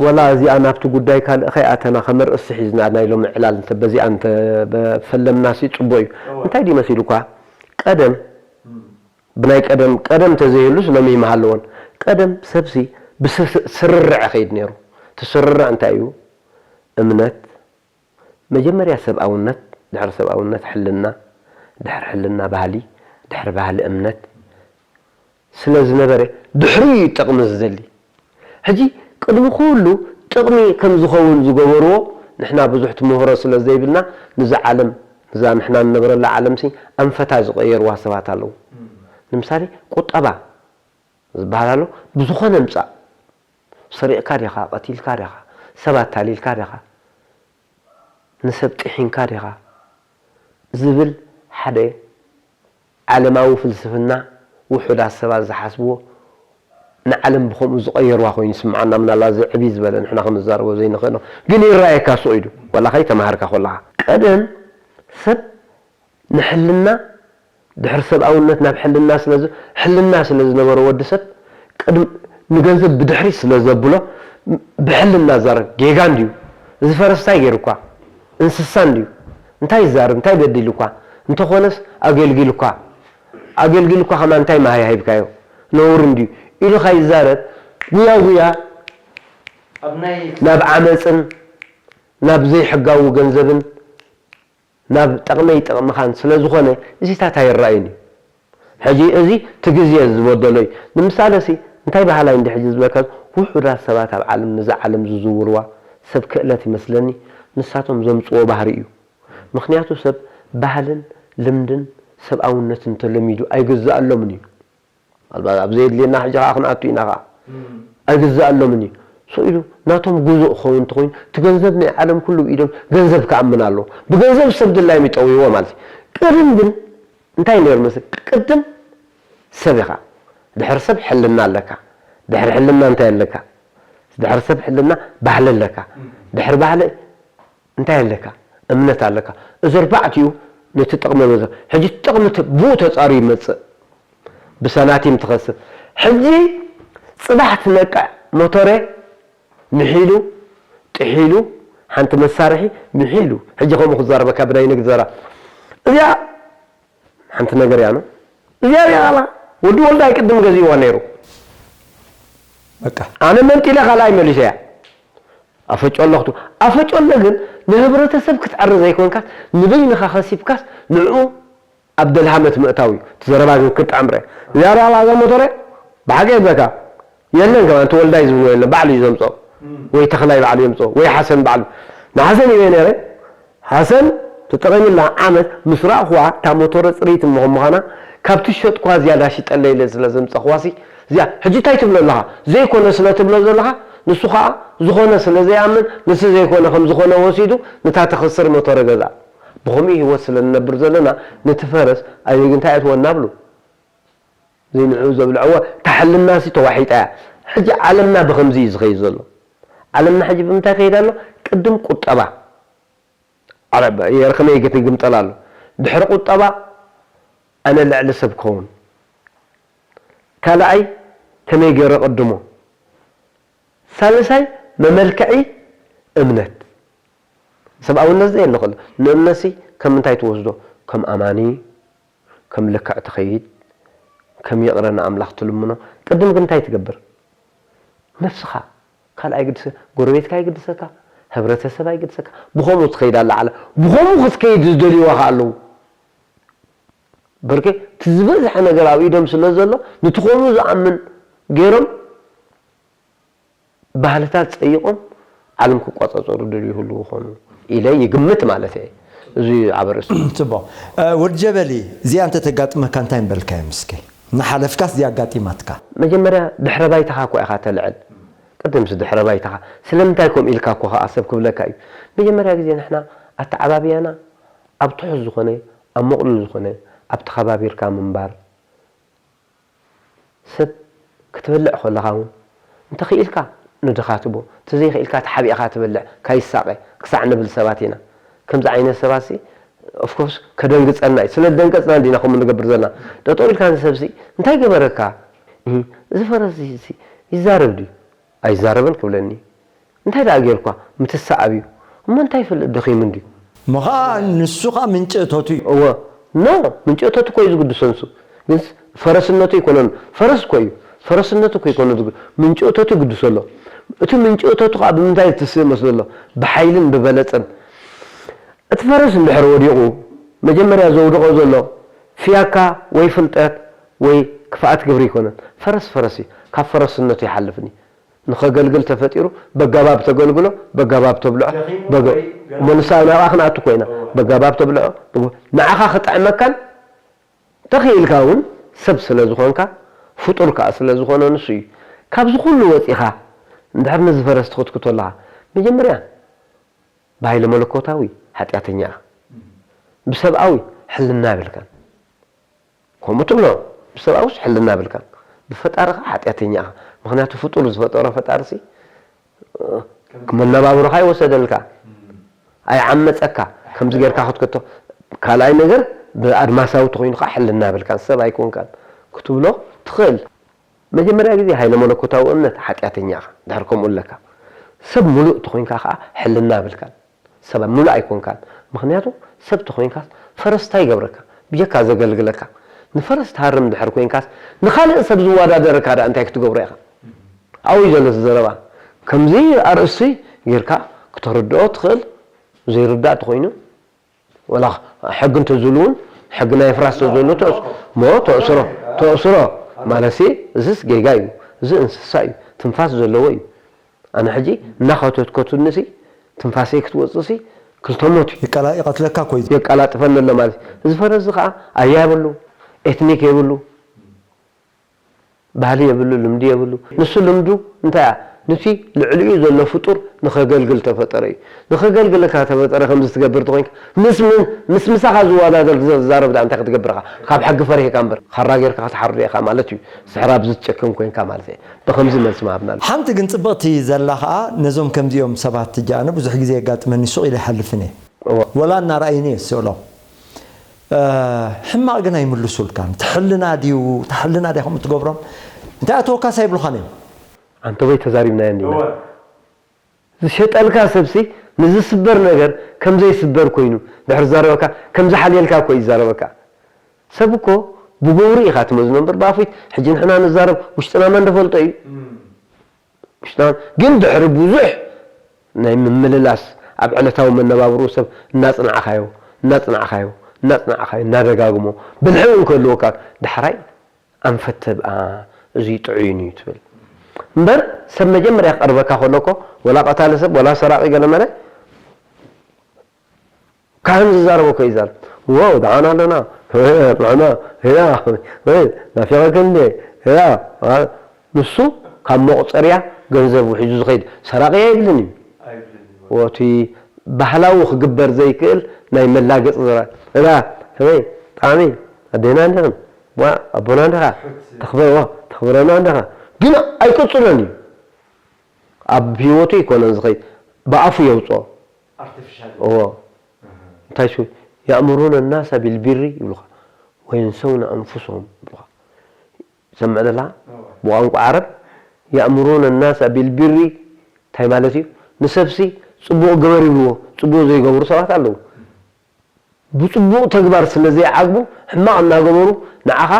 ወላ እዚኣ ናብቲ ጉዳይ ካልእ ከይኣተና ከም ርእሲ ሒዝና ናይ ሎሚ ዕላል እንተ በዚኣ እንተ በፈለምናሲ ጽቡቕ እዩ። እወ። እንታይ ድዩ መሲሉኳ? ቀደም እም። ብናይ ቀደም ቀደም ተዘይህሉስ ሎሚ ይመሃለዎን። ቀደም ሰብሲ ብስርርዕ ኸይድ ነይሩ። እቲ ስርርዕ እንታይ እዩ? እምነት፣ መጀመርያ ሰብኣውነት፣ ድሕሪ ሰብኣውነት ሕልና፣ ድሕሪ ሕልና ባህሊ፣ ድሕሪ ባህሊ እምነት ስለ ዝነበረ ድሕሪ እዩ ጥቕሚ ዝደሊ። ሕጂ ቅድሚ ኩሉ ጥቕሚ ከም ዝኸውን ዝገበርዎ ንሕና ብዙሕ ትምህሮ ስለ ዘይብልና ንዛ ዓለም፣ ንዛ ንሕና ንነብረላ ዓለምሲ ኣንፈታ ዝቐየርዋ ሰባት ኣለዉ። ንምሳሌ ቁጠባ ዝበሃል ኣሎ። ብዝኾነ ምጻእ፣ ሰሪቕካ ዲኻ፣ ቀቲልካ ዲኻ፣ ሰብ ኣታሊልካ ዲኻ፣ ንሰብ ጥሒንካ ዲኻ ዝብል ሓደ ዓለማዊ ፍልስፍና ውሑዳት ሰባት ዝሓስብዎ ንዓለም ብኸምኡ ዝቐየርዋ ኮይኑ ይስምዓና። ምናልባት እዚ ዕብይ ዝበለ ንሕና ክንዛረቦ ዘይንኽእሎ ግን ይረኣየካ ሱቕ ኢሉ ዋላ ከይተማሃርካ ከለኻ። ቀደም ሰብ ንሕልና ድሕሪ ሰብኣውነት ናብ ሕልና ስለ ዝ- ሕልና ስለ ዝነበሮ ወዲ ሰብ ቅድም ንገንዘብ ብድሕሪት ስለ ዘብሎ ብሕልና ዛረብ ጌጋ እንድዩ። እዚ ፈረስ እንታይ ገይሩኳ? እንስሳ እንድዩ። እንታይ ይዛረብ? እንታይ በዲሉኳ? እንተኾነስ ኣገልጊሉኳ ኣገልጊሉኳ ከማን እንታይ መሃያ ሂብካዮ? ነውሪ እንድዩ ኢሉ ካይዛረብ ጉያ ጉያ ኣብ ናይ ናብ ዓመፅን ናብ ዘይሕጋዊ ገንዘብን ናብ ጠቕመይ ጠቕምኻን ስለ ዝኾነ እዚታት ኣይረኣይን እዩ። ሕጂ እዚ እቲ ግዜ ዝበደሎ እዩ። ንምሳሌ ሲ እንታይ በሃላይ እንዲ ሕጂ ዝብለካ ውሑዳት ሰባት ኣብ ዓለም ነዛ ዓለም ዝዝውርዋ ሰብ ክእለት ይመስለኒ ንሳቶም ዘምፅዎ ባህሪ እዩ። ምኽንያቱ ሰብ ባህልን ልምድን ሰብኣውነትን ተለሚዱ ኣይግዛኣሎምን እዩ። ኣልባ ኣብ ዘየድልየና ሕጂ ኸዓ ክንኣቱ ኢና ኸዓ። ኣይግዛኣሎምን እዩ። ስቕ ኢሉ ናቶም ጉዞ ክኸውን እንተኾይኑ እቲ ገንዘብ ናይ ዓለም ኩሉ ብኢዶም ገንዘብ ክኣምን ኣለዎ። ብገንዘብ ሰብ ድላዮም ይጠውይዎ ማለት እዩ። ቅድም ግን እንታይ ነይሩ መስል? ቅድም ሰብ ኢኻ። ድሕሪ ሰብ ሕልና ኣለካ። ድሕሪ ሕልና እንታይ ኣለካ? ድሕሪ ሰብ ሕልና ባህሊ ኣለካ። ድሕሪ ባህሊ እንታይ ኣለካ? እምነት ኣለካ። እዚ ኣርባዕቲኡ ነቲ ጥቕሚ መዘ ሕጂ ጥቕሚ ተ- ብኡ ተጻሩ ይመጽእ። ብሰናቲም ትኸስብ። ሕጂ ጽባሕ ትነቅዕ ሞቶረ ምሒሉ ጥሒሉ ሓንቲ መሳርሒ ምሒሉ ሕጂ ከምኡ ክዛረበካ ብናይ ንግድ ዘራ እዚኣ ሓንቲ ነገር እያ ነው እዚኣ እዚኣ ቃላ ወዲ ወልዳ ኣይቅድም ገዚእዋ ነይሩ በቃ ኣነ መንጢለ ካልኣይ መሊሰ እያ ኣፈጮለ ክቱ ኣፈጮለ ግን ንህብረተሰብ ክትዕሪ ዘይኮንካስ ንበይንኻ ከሲብካስ ንዑ ኣብ ደልሃመት ምእታው እዩ እቲ ዘረባ ግን ክጣዕምረ እዚኣ ቃላ እዛ ሞተረ ብሓቂ የብለካ የለን ከማን ተወልዳይ ዝብሎ የለን ባዕሉ እዩ ዘምፅኦ ወይ ተኽላይ ባዕሉ የምፅኦ ወይ ሓሰን ባዕሉ ንሓሰን ይበ ነረ ሓሰን ተጠቒምላ ዓመት ምስ ረእኹዋ እታ ሞቶረ ፅርይቲ እሞ ከም ምዃና ካብቲ ዝሸጥኩዋ ዝያዳ ሽጠለ ኢለ ስለ ዘምፀኽዋሲ እዚኣ ሕጂ እንታይ ትብሎ ኣለኻ ዘይኮነ ስለ ትብሎ ዘለኻ ንሱ ከዓ ዝኾነ ስለ ዘይኣምን ንሱ ዘይኮነ ከም ዝኾነ ወሲዱ ንታ ተኸስር ሞቶረ ገዛ ብኸምኡ ህይወት ስለ ንነብር ዘለና ነቲ ፈረስ ኣየግ እንታይ ኣትወና ብሉ ዘይንዕኡ ዘብልዐዎ እታ ሕልናሲ ተዋሒጣ እያ። ሕጂ ዓለምና ብኸምዚ እዩ ዝኸይድ ዘሎ። ዓለምና ሕጂ ብምንታይ ይኸይድ ኣሎ? ቅድም ቁጠባ ዓረብ የር ከመይ ግምጠል ኣሎ። ድሕሪ ቁጠባ ኣነ ልዕሊ ሰብ ክኸውን። ካልኣይ ከመይ ገይረ ቅድሞ። ሳልሳይ መመልክዒ እምነት። ሰብኣውነት ዘየለ ከሎ ንእምነትሲ ከም ምንታይ ትወስዶ? ከም ኣማኒ፣ ከም ልክዕ ትኸይድ፣ ከም ይቕረ ንኣምላኽ ትልምኖ። ቅድም ግን እንታይ ትገብር? ነፍስኻ ካልእ ኣይግድሰ፣ ጎረቤትካ ኣይግድሰካ፣ ሕብረተሰብ ኣይግድሰካ። ብኸምኡ ትኸይድ ኣላ ዓለም። ብኸምኡ ክትከይድ ዝደልይዋ ከኣ ኣለዉ። በርከ እቲ ዝበዝሐ ነገር ኣብ ኢዶም ስለ ዘሎ፣ ነቲ ከምኡ ዝኣምን ገይሮም ባህልታት ጸይቖም ዓለም ክቆጻጸሩ ደልዩ ይህልዉ ይኾኑ ኢለ ይግምት ማለት እየ። እዚ ኣብ ኣርእስቱ። ጽቡቕ። እ፣ ወዲ ጀበሊ፣ እዚኣ እንተ ተጋጥመካ እንታይ ምበልካዮም እስከ? ንሓለፍካስ እዚኣ ኣጋጢማትካ? መጀመርያ ድሕረ ባይታኻ እኮ ኢኻ ተልዕል። ቅድምሲ ድሕረ ባይታኻ። ስለምንታይ ከምኡ ኢልካ እኮ ኸኣ ሰብ ክብለካ እዩ። መጀመርያ ግዜ ንሕና ኣተዓባብያና ኣብ ትሑት ዝኾነ፣ ኣብ መቕሉል ዝኾነ፣ ኣብ ተኸባቢርካ ምንባር፣ ሰብ ክትበልዕ ከለኻ እውን እንተኽኢልካ ንድኻ ትቦ፣ እንተዘይኽኢልካ ተሓቢእኻ ትበልዕ፣ ካይሳቐ ክሳዕ ንብል ሰባት ኢና። ከምዚ ዓይነት ሰባትሲ ኦፍኮርስ ከደንግጸና እዩ። ስለ ዝደንገጽና እንዲና ከምኡ ንገብር ዘለና። ጠጠው ኢልካ ንሰብሲ እንታይ ገበረካ? እህ፣ እዚ ፈረስ እዚ ይዛረብ ድዩ? ኣይዛረብን ክብለኒ። እንታይ ደኣ ጌርኳ? ምትሳእ ኣብዩ። እሞ እንታይ ይፈልጥ ደኺሙ እንድዩ። እሞ ኸኣ ንሱ ኸኣ ምንጪ እቶቱ እዩ። እወ። ኖ፣ ምንጪ እቶቱ እኮ እዩ ዝግድሶ ንሱ። ግንስ ፈረስነቱ ኣይኮነን። ፈረስ እኮ እዩ። ፈረስነቱ እኮ ኣይኮነን ዝግ-፣ ምንጪ እቶቱ ይግድሶ ኣሎ። እቲ ምንጪ እቶቱ ኸኣ ብምንታይ ዝትስእ መስሎ ኣሎ? ብሓይልን ብበለጸን። እቲ ፈረስ እንድሕር ወዲቑ፣ መጀመርያ ዘውድቖ ዘሎ ፍያካ ወይ ፍልጠት ወይ ክፍኣት ግብሪ ኣይኮነን። ፈረስ ፈረስ እዩ። ካብ ፈረስነቱ ይሓልፍን እዩ። ንኸገልግል ተፈጢሩ፣ በጋባብ ተገልግሎ፣ በጋባብ ተብልዖ፣ ደኺሙ በገ-፣ ወይ ገና እሞ ንሳ ናብኣ ክንኣቱ ኮይና፣ እወ። በጋባብ ተብልዖ፣ በገ-፣ ንዓኻ ክጥዕመካን ተኽኢልካ እውን ሰብ ስለ ዝኾንካ፣ ፍጡር ከኣ ስለ ዝኾነ ንሱ እዩ። ካብዚ ኩሉ ወጺኻ፣ እንድሕር ነዚ ፈረስ ትኽትክቶ ኣለኻ፣ መጀመርያ ብሃይለ መለኮታዊ ሓጢኣተኛ ኢኻ። ብሰብኣዊ ሕልና የብልካን። ከምኡ ትብሎ፣ ብሰብኣውስ ሕልና የብልካን። ብፈጣሪ ኸኣ ሓጢኣተኛ ኢኻ። ምኽንያቱ ፍጡር ዝፈጠሮ ፈጣሪሲ፣ እ፣ መነባብሮኻ ኣይወሰደልካ፣ ኣይዓመጸካ፣ ከምዚ ጌርካ ክትከቶ። ካልኣይ ነገር፣ ብኣድማሳዊ ተኾይኑ ኸኣ ሕልና የብልካን፣ ሰብ ኣይኮንካን ክትብሎ ትኽእል። መጀመርያ ግዜ ሃይለ መለኮታዊ እምነት ሓጢኣተኛ ኢኻ፣ ድሕሪ ከምኡ ኣለካ። ሰብ ሙሉእ ተኾይንካ ኸኣ ሕልና የብልካን። ሰብ ሙሉእ ኣይኮንካን። ምኽንያቱ ሰብ ተኾይንካስ ፈረስ እንታይ ይገብረካ? ብጀካ ዘገልግለካ። ንፈረስ ትሃርም ድሕር ኮይንካስ ንኻልእ ሰብ ዝወዳደረካ ደኣ እንታይ ክትገብሮ ኢኻ? ኣብኡ እዩ ዘሎ እቲ ዘረባ። ከምዚ ኣርእስቲ ጌርካ ክተርድኦ ትኽእል፣ ዘይርዳእ ተኾይኑ፣ ወላ ሕጊ እንተዝህሉ እውን፣ ሕጊ ናይ ፍራስ እንተዝህሉ ተእስ-፣ ሞ ተእስሮ፣ ተእስሮ ማለትሲ፣ እዝስ ጌጋ እዩ፣ እዚ እንስሳ እዩ፣ ትንፋስ ዘለዎ እዩ። ኣነ ሕጂ እናኸተትከቱኒሲ፣ ትንፋሰይ ክትወፅእሲ፣ ክልተ ሞት እዩ። ይቀላ-፣ ይቐትለካ እኮ እዩ። የቀላጥፈኒ ኣሎ ማለት እዩ። እዚ ፈረስ እዚ ኸዓ ኣያ የብሉ፣ ኤትኒክ የብሉ፣ ባህሊ የብሉ፣ ልምዲ የብሉ። ንሱ ልምዱ እንታይ እያ? ንቲ ልዕሊኡ ዘሎ ፍጡር ንኸገልግል ተፈጠረ እዩ። ንኸገልግለካ ተፈጠረ ከምዚ ትገብር ተኾይንካ፣ ምስ ምን-፣ ምስ ምሳኻ ዝወዳደር ዝዛረብ ደኣ እንታይ ክትገብር ኢኻ? ካብ ሕጊ ፈሪሕካ እምበር፣ ኻራ ጌርካ ክትሓርዶ ኢኻ ማለት እዩ። ስሕር ኣብዚ ትጨክን ኮይንካ ማለት እየ። ብኸምዚ መልሲ ምሃብና ኣሎ። ሓንቲ ግን ጽብቕቲ ዘላ ኸኣ፣ ነዞም ከምዚኦም ሰባት እጃ ኣነ ብዙሕ ግዜ የጋጥመኒ፣ ሱቕ ኢለ ኣይሓልፍን እየ። እወ። ወላ እናረኣዩኒ እየ ዝስእሎም። እ፣ ሕማቕ ግን ኣይምልሱልካን። እቲ ሕልና ድዩ፣ እታ ሕልና ድያ ከምኡ ትገብሮም? እንታይ ኣተወካስ ኣይብሉኻን እዮም። ኣንተ ወይ ተዛሪብናዮ እንዲና። እወ። ዝሸጠልካ ሰብሲ ንዝስበር ነገር ከም ዘይስበር ኮይኑ ድሕሪ ዝዛረበካ፣ ከም ዝሓልየልካ እኮ እዩ ዝዛረበካ። ሰብ እኮ ብግብሩ ኢኻ ትመዝኖ እምበር ብኣፉ፣ ሕጂ ንሕና ንዛረብ፣ ውሽጥና መን ዝፈልጦ እዩ? እም። ውሽጥና ግን ድሕሪ ብዙሕ ናይ ምምልላስ፣ ኣብ ዕለታዊ መነባብርኡ ሰብ እናጽናዕካዮ፣ እናጽናዕካዮ፣ እናጽናዕካዮ፣ እናደጋግሞ፣ ብልሒ እውን ክህልወካ፣ ዳሕራይ ኣንፈት ተብኣ፣ እዚ ጥዑይን እዩ ትብል። እምበር ሰብ መጀመርያ ክቐርበካ ከሎ እኮ፣ ወላ ቀታሊ ሰብ፣ ወላ ሰራቒ ገለ መለ፣ ካህን ዝዛረቦ እኮ ይዛረብ። ዋው፣ ደሓን ኣለና፣ ጥዕና፣ ያ፣ ወይ፣ ናፊቐኪ እንዴ፣ ያ፣ አ፣ ንሱ ካብ መቑጸርያ ገንዘብ ውሒዙ ዝኸይድ ሰራቒ ኣይብልን እዩ። ኣይብልን እዩ። ወቲ ባህላዊ ክግበር ዘይክእል ናይ መላገጺ ዘረባ። እዛ፣ ከመይ፣ ጣዕሚ፣ ኣዴና እንዲኽን፣ ዋ፣ ኣቦና እንዲኻ፣ ትሑት። ተኽብረ-፣ ዋ፣ ተኽብረና እንዲኻ። ግን ኣይቅጽሎን እዩ። ኣብ ህይወቱ ኣይኮነን ዝኸይድ፣ ብኣፉ የውጽኦ። ኣርቲፊሻል። እዎ። ኣሃ። እንታይ ሽው? يأمرون الناس بالبر ይብሉኻ፣ وينسون أنفسهم ይብሉኻ። ሰምዕ ደላ? እዎ። ብቋንቋ ዓረብ፣ يأمرون الناس بالبر እንታይ ማለት እዩ? ንሰብሲ ጽቡቕ ግበር ይብልዎ፣ ጽቡቕ ዘይገብሩ ሰባት ኣለዉ። ብጽቡቕ ተግባር ስለ ዘይዓግቡ፣ ሕማቕ እናገበሩ ንዓኻ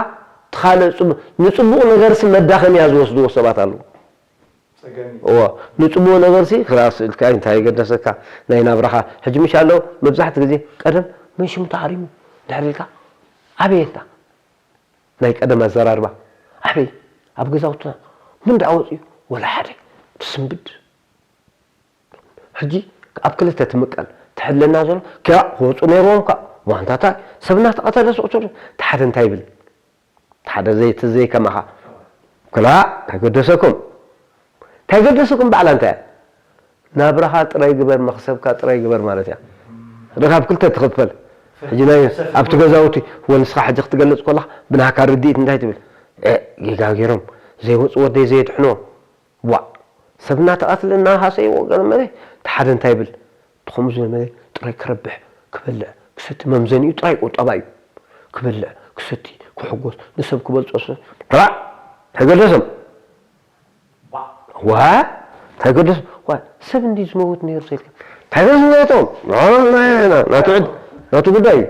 እቲ ካልእ ጽቡ-፣ ንጽቡቕ ነገርሲ መዳኸምያ ዝወስድዎ ሰባት ኣለዉ። እዎ፣ ንጽምዎ ነገር ሲ ክላስ ኢልካ እንታይ ይገደሰካ? ናይ ናብራኻ ሕጂ ምሽ ኣሎ። መብዛሕትኡ ግዜ ቀደም መን ሽሙ ተሃሪሙ ድሕሪ ኢልካ ኣበየ እንታ ናይ ቀደም ኣዘራርባ ኣበይ ኣብ ገዛውትና ምን ደኣ ወፅዩ ወላ ሓደ ትስንብድ። ሕጂ ኣብ ክልተ ትምቀል ትሕለና ዘሎ ክያ ክወፁ ነይርዎም ካ ዋንታታ ሰብ እናተቐተለ ስቕትሉ ሓደ እንታይ ይብል ሓደ ዘይትዘይ ከማኻ ክላ ተገደሰኩም እንታይ ገደሰኩም ባዕላ እንታይ እያ? ናብራኻ ጥራይ ግበር መኽሰብካ ጥራይ ግበር ማለት እያ። ርኻብ ክልተ ትኽፈል። ሕጂ ናይ ኣብቲ ገዛውቲ ወንስኻ ሕጂ ክትገልጽ ኮላ ብናካ ርድኢት እንታይ ትብል? እ ጌጋ ገይሮም ዘይወጽ ወደይ ዘየድሕኖ ዋ ሰብ እናተቐትለ እናሃሰይዎ ገለ መለ እቲ ሓደ እንታይ ይብል? ትኸምኡ ዝበለ መለ ጥራይ ክረብሕ ክበልዕ ክሰቲ መምዘኒኡ ጥራይ ቁጠባ እዩ። ክበልዕ ክሰቲ ክሕጎስ ንሰብ ክበልጾ ራዕ ተገደሰም ዋ እንታይ ገደስ ዋ ሰብ እንዲ ዝመውት ነይሩ ዘይልካ እንታይ ገደስ ነቶም ናቱ ዕድ ናቱ ጉዳይ እዩ።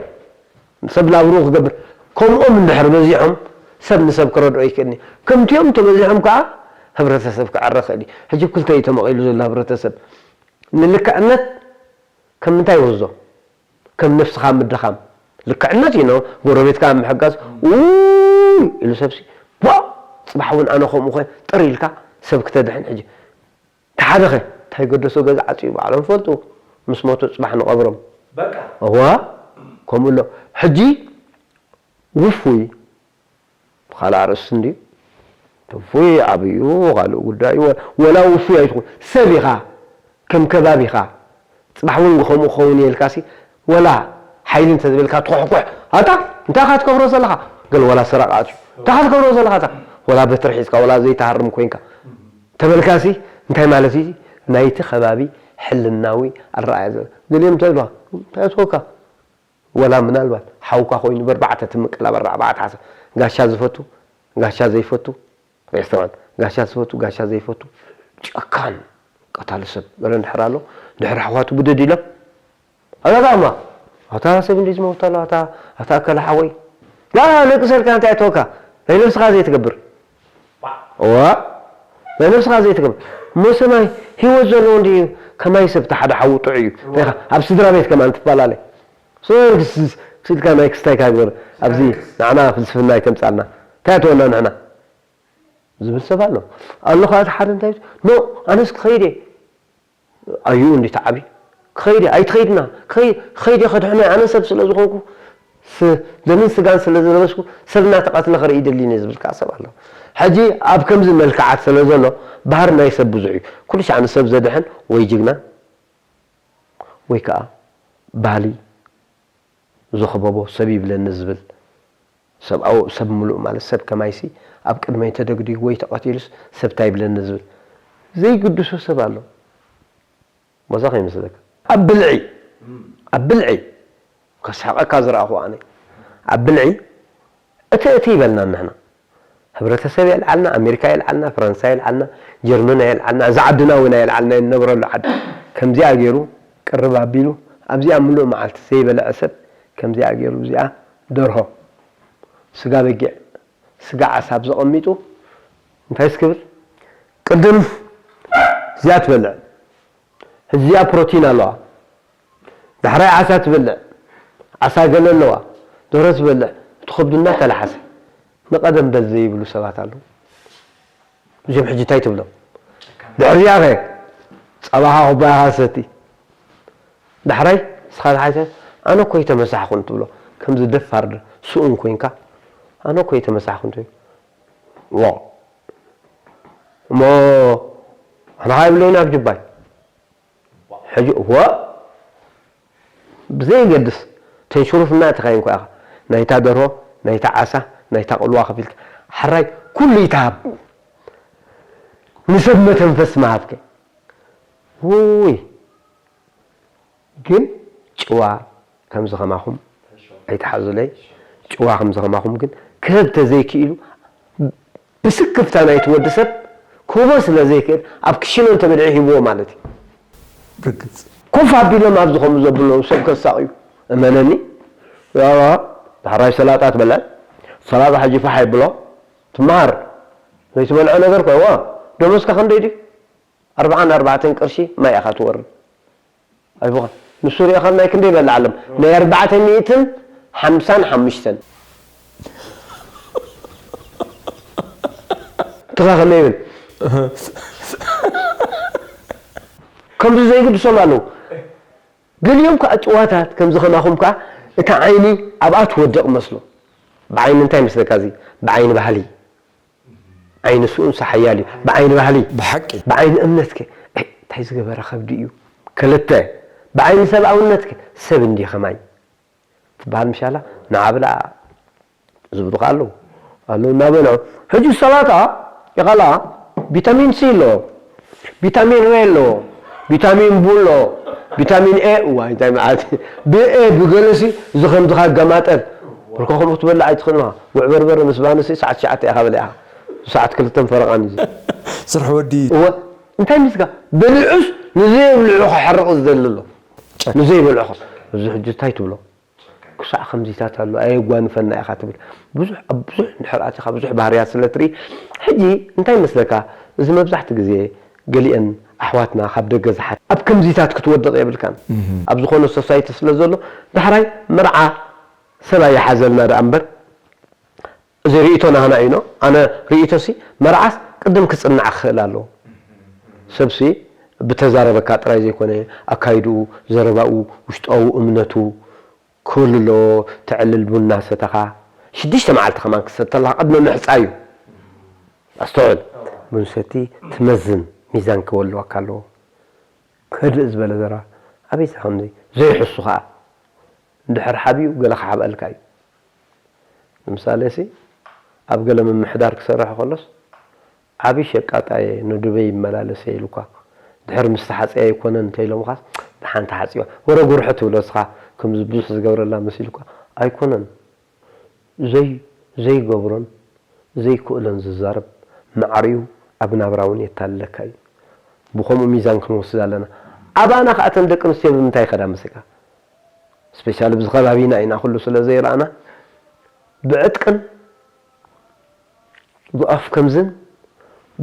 ሰብ ላብሩ ክገብር ከምኦም እንድሕር በዚሖም ሰብ ንሰብ ክረድኦ ይክእልኒ። ከምቲኦም ተበዚሖም ከዓ ህብረተሰብ ክዕረ ክእል እዩ። ሕጂ ክልተ እዩ ተመቒሉ ዘሎ ህብረተሰብ ንልክዕነት ከም ምንታይ ይወስዶ? ከም ነፍስኻ ምድኻም ልክዕነት እዩ። ጎረቤትካ ምሕጋዝ ውይ ኢሉ ሰብሲ ቧ ፅባሕ እውን ኣነ ከምኡ ኮ ጥር ኢልካ ሰብ ክተድሕን ሕጂ ተሓደኸ እንታይ ገደሶ ገዛ ዓፅዩ ባዕሎም ፈልጡ ምስ ሞቱ ፅባሕ ንቐብሮም እዋ ከምኡ ኣሎ ሕጂ ውፉይ ካልእ ኣርእስቲ እንድዩ። ውፉይ ዓብዩ ካልእ ጉዳይ እዩ። ወላ ውፉይ ኣይትኹን ሰብ ኢኻ ከም ከባቢኻ ፅባሕ እውን ከምኡ ክኸውን እየ ኢልካሲ ወላ ሓይሊ እንተዝበልካ ትኹሕኩሕ ኣታ እንታይ ኢኻ ትገብሮ ዘለኻ ገለ ወላ ሰረቕ ኣትዩ እንታይ ኢኻ ትገብሮ ዘለኻ እታ ወላ በትሪ ሒዝካ ወላ ዘይትሃርም ኮይንካ ተበልካሲ እንታይ ማለት እዩ ናይቲ ከባቢ ሕልናዊ ኣረኣያ ዘ ገሊኦም እንታይ ይብልዋ እንታይ ትወካ ወላ ምናልባት ሓውካ ኮይኑ በርባዕተ ትምቅል ኣብ ኣርባዕተ ሓሰብ ጋሻ ዝፈቱ ጋሻ ዘይፈቱ ሬስቶራንት ጋሻ ዝፈቱ ጋሻ ዘይፈቱ ጨካን ቀታሊ ሰብ ገለ እንድሕር ኣሎ ድሕሪ ኣሕዋቱ ብደድ ኢሎም ኣታ ዳማ ኣታ ሰብ እንዲ ዝመውት ኣሎ ኣታ ኣታ ኣከለ ሓወይ ላ ለቅሰልካ እንታይ ተወካ ናይ ነብስኻ ዘይትገብር እዋ ናይ ነብስኻ ዘይትገብር እሞ ሰማይ ህይወት ዘለዎ እንዲ ከማይ ሰብ ተሓደ ሓዉ ጥዑ እዩ እንታይ ኢኻ ኣብ ስድራ ቤት ከማን ትፈላለ ስልካ ናይ ክስታይ ካግበር ኣብዚ ንዓና ፍልስፍና ኣይተምጻልና እንታይ ኣተወና ንሕና ዝብል ሰብ ኣሎ ኣሎ ከዓ እቲ ሓደ እንታይ ኖ ኣነስ ክኸይድ እየ ኣዩ እንዲ ተዓቢ ክኸይድ እየ ኣይትኸይድና ክኸይድ እየ ከድሕኖ ኣነ ሰብ ስለ ዝኾንኩ ደምን ስጋን ስለ ዝለበስኩ ሰብ እናተቐትለ ክርኢ ይደሊኒ ዝብል ከዓ ሰብ ኣሎ ሕጂ ኣብ ከምዚ መልክዓት ስለ ዘሎ ባህር ናይ ሰብ ብዙሕ እዩ ኩሉ ሻዕ ንሰብ ዘድሕን ወይ ጅግና ወይ ከዓ ባህሊ ዝኸበቦ ሰብ ይብለኒ ዝብል ሰብኣዊ ሰብ ምሉእ ማለት ሰብ ከማይሲ ኣብ ቅድመይ ተደግዲጉ ወይ ተቐቲሉስ ሰብ ታይ ይብለኒ ዝብል ዘይግድሶ ሰብ ኣሎ። በዛ ከይመስለካ ኣብ ብልዒ ኣብ ብልዒ ከስሕቐካ ዝረኣኹ ኣነ ኣብ ብልዒ እቲ እቲ ይበልና ንሕና ህብረተሰብ የልዓልና፣ ኣሜሪካ የልዓልና፣ ፈረንሳ የልዓልና፣ ጀርመን ኣየልዓልና፣ እዛ ዓድና እውን ኣየልዓልና፣ እንነብረሉ ዓዲ ከምዚኣ ገይሩ ቅርብ ኣቢሉ ኣብዚኣ ምሉእ መዓልቲ ዘይበልዐ ሰብ ከምዚኣ ገይሩ እዚኣ ደርሆ፣ ስጋ በጊዕ፣ ስጋ ዓሳ ኣብዚ ኣቐሚጡ እንታይ እስክብል ቅድም እዚኣ ትበልዕ። እዚኣ ፕሮቲን ኣለዋ። ዳሕራይ ዓሳ ትበልዕ። ዓሳ ገለ ኣለዋ። ደርሆ ትበልዕ። እቲ ከብዱ እናተላሓሰ ንቐደም በል ዘይብሉ ሰባት ኣለዉ። እዚኦም ሕጂ እንታይ ትብሎም? ድሕሪዚኣ ኸ ጸባኻ ኩባያኻ ሰቲ። ዳሕራይ ንስኻ ዝሓይሰ ኣነ እኮ ኣይተመሳሕኹን ትብሎ። ከምዚ ደፋር ስኡን ኮይንካ ኣነ እኮ ኣይተመሳሕኹን ትብል። ዎ እሞ ኣነ ኸኣ ይብለይን ኣብ ጅባይ። ሕጂ እወ ብዘየገድስ ተንሽሩፍ እናእተኻ እንኳ ኢኻ ናይታ ደርሆ ናይታ ዓሳ ናይታ ቅልዋ ከፊልካ ሓራይ ኩሉ ይትሃብ ንሰብ መተንፈስ ምሃብከ ውይ ግን ጭዋ ከምዚ ከማኹም ኣይትሓዙለይ ጭዋ ከምዚ ከማኹም ግን ክህብ ተዘይክኢሉ ብስክፍታ ናይቲ ወዲ ሰብ ክህቦ ስለ ዘይክእል ኣብ ክሽኖ እንተበልዒ ሂብዎ ማለት እዩ። ርግጽ። ኮፍ ኣቢሎም ኣብዚ ከምኡ ዘብሎም ሰብ ከሳቕዩ እመነኒ። ያዋ ዳሕራይ ሰላጣ ትበልዕ ሰላጣ ሕጂ ፋሕ ይብሎ ትመሃር ዘይትበልዖ ነገር ኮይዋ ደሞዝካ ክንደይ ድዩ? ኣርብዓን ኣርባዕተን ቅርሺ ማይ ኢኻ ትወርድ። ኣይቡኻ ንሱ ሪእኻ ናይ ክንደይ በላ ዓለም ናይ ኣርባዕተ ሚእትን ሓምሳን ሓሙሽተን ትኻ ከመይ ይብል ከምዚ ዘይግድሶም ኣለዉ። ገሊኦም ከዓ ጭዋታት ከምዚ ከማኹም ከዓ እታ ዓይኒ ኣብኣ ትወድቕ መስሎ። ብዓይኒ እንታይ መስለካ እዚ? ብዓይኒ ባህሊ ዓይኒ ስኡንስ ሓያል እዩ። ብዓይኒ ባህሊ፣ ብሓቂ። ብዓይኒ እምነትከ እንታይ ዝገበረ ከብዲ እዩ። ክልተ፣ ብዓይኒ ሰብኣውነትከ ሰብ እንዲ ከማይ ትበሃል ምሻላ ንዓብላ ዝብሉ ከ ኣለዉ ኣለዉ እናበልዑ ሕጂ ሰላጣ ይኸላ ቪታሚን ሲ ኣለዎ፣ ቪታሚን ሬ ኣለዎ፣ ቪታሚን ቡ ኣለዎ፣ ቪታሚን ኤ እዋ እንታይ ማለት ብኤ ብገለሲ እዚ ከምዚ ከገማጠል ብርከኹም ክትበልዕ ኣይትኽእልማ። ጉዕ በርበረ ምስ ባንሲ ሰዓት ትሽዓተ ኢኻ በሊዕኻ ሰዓት ክልተን ፈረቓን እዩ። ስርሑ ወዲ እወ እንታይ ምስካ በሊዑስ ንዘየብልዑ ክሕርቕ ዝደሊ ኣሎ። ንዘይበልዑ እዚ ሕጂ እንታይ ትብሎ? ክሳዕ ከምዚታት ኣሎ ኣየጓንፈና ኢኻ ትብል። ብዙሕ ኣብ ብዙሕ እንድሕር ኣቲኻ ብዙሕ ባህርያት ስለ ትርኢ ሕጂ እንታይ መስለካ እዚ መብዛሕቲ ግዜ ገሊአን ኣሕዋትና ካብ ደገ ዝሓት ኣብ ከምዚታት ክትወድቕ የብልካን። ኣብ ዝኾነ ሶሳይቲ ስለ ዘሎ ዳሕራይ መርዓ ሰብኣይ ይሓዘልና ደኣ እምበር እዚ ርእይቶ ናህና እዩ። ኣነ ርእይቶሲ መርዓስ ቅድም ክጽናዕ ክኽእል ኣለዎ። ሰብሲ ብተዛረበካ ጥራይ ዘይኮነ ኣካይድኡ፣ ዘረባኡ፣ ውሽጣዊ እምነቱ ክህሉ ኣለዎ። ተዕልል ቡና ሰተኻ ሽዱሽተ መዓልቲ ከማን ክሰተላ ቅድሚ ምሕጻ እዩ። ኣስተውዕል። ቡን ሰቲ ትመዝን ሚዛን ክህልወካ ኣለዎ። ህድእ ዝበለ ዘረባ ኣበይ ከምዚ ዘይሕሱ ከኣ እንድሕር ሓብዩ ገለ ክሓብኣልካ እዩ። ንምሳሌ ሲ ኣብ ገለ ምምሕዳር ክሰርሕ ከሎስ ዓቢ ሸቃጣየ ንዱበይ ይመላለሰ ኢሉኳ ድሕር ምስ ተሓጽያ ኣይኮነን እንተኢሎምኻስ ደሓን ተሓጽዋ ወረ ጉርሒ ትብሎ እስኻ ከምዚ ብዙሕ ዝገብረላ መሲልኳ ኣይኮነን ዘይ ዘይገብሮን ዘይክእሎን ዝዛረብ ማዕሪኡ ኣብ ናብራ እውን የታልለካ እዩ ብኸምኡ ሚዛን ክንወስድ ኣለና ኣባና ከኣ እተን ደቂ ኣንስትዮ ብምንታይ ይኸዳ መስልካ ስፔሻሊ ኣብዚ ከባቢና ኢና ኩሉ ስለ ዘይረኣና ብዕጥቅን ብኣፍ ከምዝን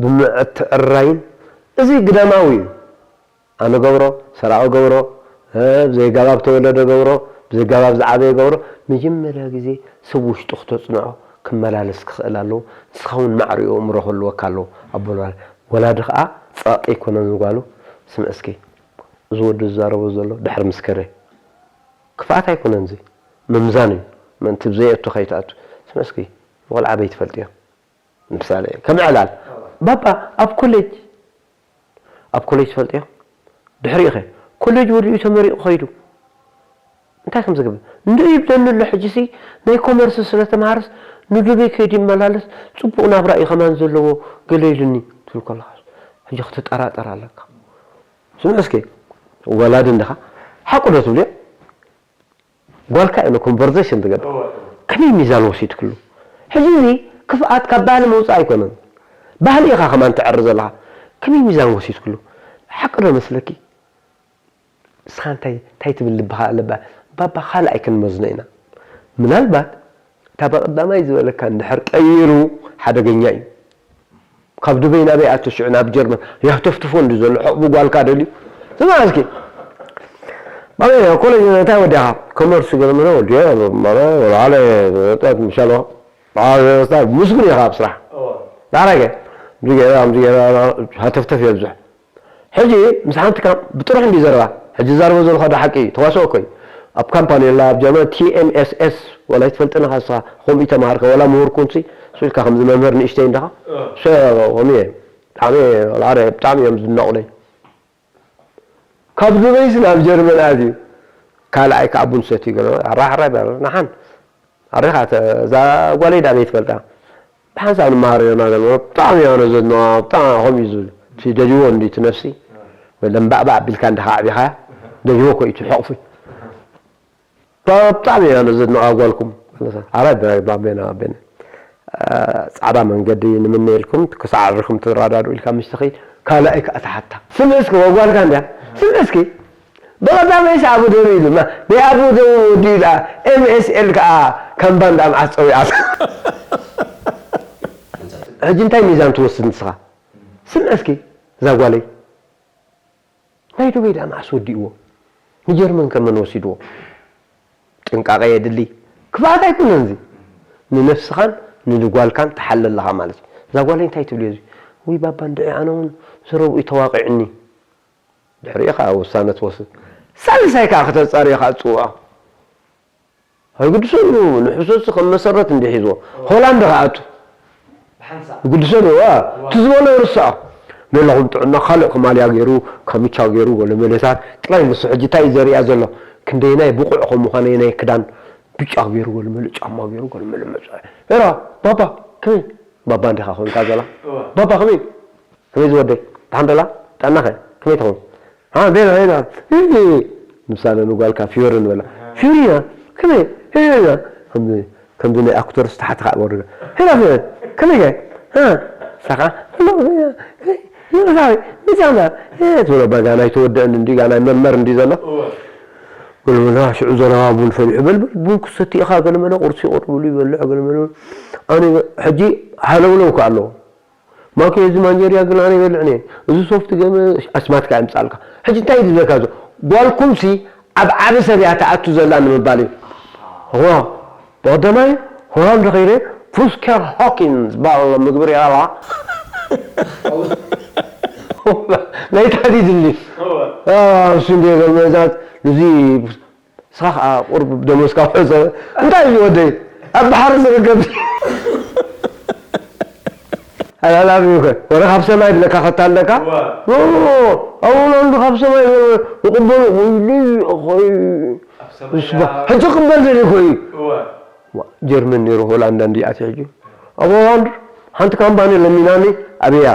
ብምዕትዕራይን እዚ ግዳማዊ እዩ ኣነ ገብሮ ሰራቒ ገብሮ ብዘይጋባብ ተወለደ ገብሮ ብዘይጋባብ ዝዓበየ ገብሮ መጀመርያ ግዜ ሰብ ውሽጡ ክተፅንዖ ክመላለስ ክኽእል ኣለዎ ንስኻ እውን ማዕሪኡ እምሮ ክህልወካ ኣለዎ ኣቦ ወላዲ ከዓ ፀቕጢ ኣይኮነን ንጓሉ ስምዒ እስኪ እዚ ወዲ ዝዛረቦ ዘሎ ድሕሪ ምስ ከደ ክፍኣት ኣይኮነን እዚ ምምዛን እዩ ምእንቲ ብዘየእቱ ከይትኣቱ ስምዒ እስኪ ንቆልዓ ኣበይ ትፈልጥዮ ምሳሌ ከም ዕላል ባባ ኣብ ኮሌጅ ኣብ ኮሌጅ ትፈልጥዮ ድሕሪኡ ከ ኮሌጅ ወዲኡ ተመሪቑ ከይዱ እንታይ ከም ዝገብር እንድኡ ይብለኒ ኣሎ ሕጂሲ ናይ ኮመርስ ስለ ተምሃርስ ንዱበይ ከይዱ ይመላለስ ፅቡቕ ናብራ እዩ ከማን ዘለዎ ገለ ኢሉኒ ትብል ከለኻ ሕጂ ክትጠራጠር ኣለካ ስምዕ እስኪ ወላዲ እንድኻ ሓቁ ዶ ትብልዮ ጓልካ እነ ኮንቨርሴሽን ትገብር ከመይ ሚዛን ወሲድክሉ ሕጂ እዚ ክፍኣት ካብ ባህሊ ምውፃእ ኣይኮነን ባህሊ ኢኻ ከማን ትዕሪ ዘለኻ ከመይ ሚዛን ወሲድክሉ ሓቂ ዶ መስለኪ ንስኻ እንታይ እንታይ ትብል ልብኻ ኣለባ ባባ ካልኣይ ክንመዝኖ ኢና ምናልባት እታ በቀዳማይ ዝበለካ እንድሕር ቀይሩ ሓደገኛ እዩ ካብ ዱበይ ናበይ ኣቶ ሽዑ ናብ ጀርመን ያህተፍትፎ እንዲ ዘሎ ሕቕቡ ጓልካ ደልዩ ስማ እስኪ ባበይ ኮሌጅ እንታይ ወዲኻ ኮመርስ ገለመለ ወዲዮ ወላለ ምሻሎ ምስጉን ኢኻ ኣብ ስራሕ ዳሕራይ ከ ከምዚ ገይረ ከምዚ ገይረ ሃተፍተፍ የብዝሕ ሕጂ ምስ ሓንቲ ካም ብጥሩሕ እንዲ ዘረባ ሕጂ ዛረቦ ዘለኹ ዶ ሓቂ እዩ ተዋስኦ እኮ እዩ ኣብ ካምፓኒ ኣላ ኣብ ጀርመን ቲ ኤም ኤስ ኤስ ዋላ ይትፈልጥን ኢኻ ንስኻ ከምኡ ተማሃርካ ዋላ ምሁር ኩንሲ ንሱ ኢልካ ከምዚ መምህር ንእሽተይ እንድኻ ሰ ከምኡ እየ ብጣዕሚ ወላ ሓደ ብጣዕሚ እዮም ዝድነቑለይ ካብ ዱበይስ ናብ ጀርመን ኣትዩ ካልኣይ ከዓ ቡን ሰትዩ ገለ ኣራሕራይ በረ ንሓን ኣሪኻ እዛ ጓለይ ዳበይ ትፈልጣ ብሓንሳብ ንመሃር ኢና ዘለና ብጣዕሚ እያ ዘድንቓ ብጣዕሚ ከምኡ እዩ ዝብል እቲ ደልይዎ እንዲ እቲ ነፍሲ ለምባእባ ኣቢልካ እንዲኻ ኣዕቢኻያ ደልይዎ እኮ እዩ እቲ ሕቕፉ ብጣዕሚ እያ ዘድንቓ ጓልኩም ኣረ ባቤና ባቤና ፃዕዳ መንገዲ ንምነ ኢልኩም ክሳዕ ዓድርኩም ትረዳድኡ ኢልካ ምሽ ትኸይድ ካልኣይ ከዓ ትሓታ ስምዒ እስኪ ጓልካ እንድያ ስምዒ እስኪ ብቐዳማይስ ኣቡ ደሩ ኢሉ ናይ ኣቡ ደሩ ወዲኡ ደኣ ኤምኤስኤል ከዓ ከም ባንዳ መዓስ ፀዊዓት ሕጂ እንታይ ሚዛን ትወስድ ንስኻ ስምዒ እስኪ እዛ ጓለይ ናይ ዱበይ ደኣ መዓስ ወዲእዎ? ንጀርመን ከ መን ወሲድዎ? ጥንቃቐ የድሊ። ክፍኣት ኣይኮነን እዚ። ንነፍስኻን ንጓልካን ትሓሊ ኣለኻ ማለት እዩ። እዛ ጓለይ እንታይ ትብልዮ እዚ? ውይ ባባ እንድዒ ኣነ እውን ስረብኡ ተዋቒዕኒ። ድሕሪኡ ኸዓ ውሳነ ትወስድ። ሳልሳይ ከኣ ከተጻርዮ ከኣ ትጽውዖ። ኣይግድሶን እዩ። ንሕሶሲ ከም መሰረት እንዲ ሒዝዎ። ሆላንድ ከኣቱ። ይግድሶን እዩ። ዋ፣ እቲ ዝበሎ ይርስዖ። ሜላኹም ጥዕና ካልእ ከማልያ ገይሩ፣ ካምቻ ገይሩ፣ ገለ መለታት። ጥራይ ንሱ ሕጂ እንታይ እዩ ዘርእያ ዘሎ? ክንደየናይ ብቑዕ ከም ምዃነይ ናይ ክዳን ብጫ ገይሩ፣ ገለ መለ ጫማ ገይሩ፣ ገለ መለ መጽ-፣ ኤራ፣ ባባ፣ ከመይ? ባባ እንዲኻ ኮንካ ዘላ? እወ። ባባ ከመይ? ከመይ ዝወደይ? ደሓን ደላ? ጥዕናኸ? ከመይ ትኸውን? ሃ፣ ቤላ፣ ቤላ። እ፣ እ። ንሳለ ንጓልካ ፊዮሪ ንበላ። ፊዮሪና? ከመይ? ሄላ። ከምዚ፣ ከምዚ ናይ ኣክተር ዝተሓተ ከዓ ወረደ። ሄላ ፊዮሪ፣ ከመይ ከ? ሃ፣ ሳኻ? ሄሎ፣ ሄላ፣ ሄላ፣ ሄላ፣ ሄላ፣ ሄላ፣ ትብሎ በጋ ናይ ተወደአን እንዲ፣ ጋና መርመር እንዲ ዘሎ። እወ። ገለመለ ሽዑ ዘረባ ቡን ፈሊሑ፣ በል፣ በል፣ ቡን ክሰቲ ኢኻ፣ ገለመለ ቁርሲ ይቐርብሉ ይበልዕ፣ ገለመለ ኣነ ሕጂ ሃለውለው ከ ኣለዎ። ማኪ፣ እዚ ማንጀርያ ግን ኣነ ይበልዕን እየ። እዚ ሶፍት ገመ ኣስማትካ የምጻልካ። ሕጂ እንታይ እዩ ዝብለካ ዘሎ? ጓልኩምሲ ኣብ ዓቢ ሰብ እያ ትኣቱ ዘላ ንምባል እዩ። እዋ፣ ብቐዳማይ ሆላንድ ኸይደ ፉስከር ሆኪን ዝበሃል ምግቢ ሪኣ ኣለዋ። ናይታ ድዩ ድሊ? እዋ። አ፣ እሱ እንደ ገመዛት እዚ ንስኻ ኸዓ ቁሩብ ደሞዝካ ውሕድ ሰብ፣ እንታይ እዩ ወደይ? ኣብ ባሕሪ ዝርከብ። ኣላላም እዩ ከ። ወረ ካብ ሰማይ ድለካ ከታ ኣለካ? እዋ። ኖ፣ ኖ፣ ኖ። ኣብ ሆላንድ ካብ ሰማይ ይቕበሉ። ወይለይ፣ ኾይ። ኣብ ሰማይ ንስባ-፣ ዳ- ሕጂ ክቕበል ደልዩ ኮይ። እዋ። ዋ፣ ጀርመን ነይሩ፣ ሆላንድ እንዲ ኣትዩ ሕጂ። ኣብ ሆላንድ ሓንቲ ካምፓኒ ለሚናኒ ኣበያ።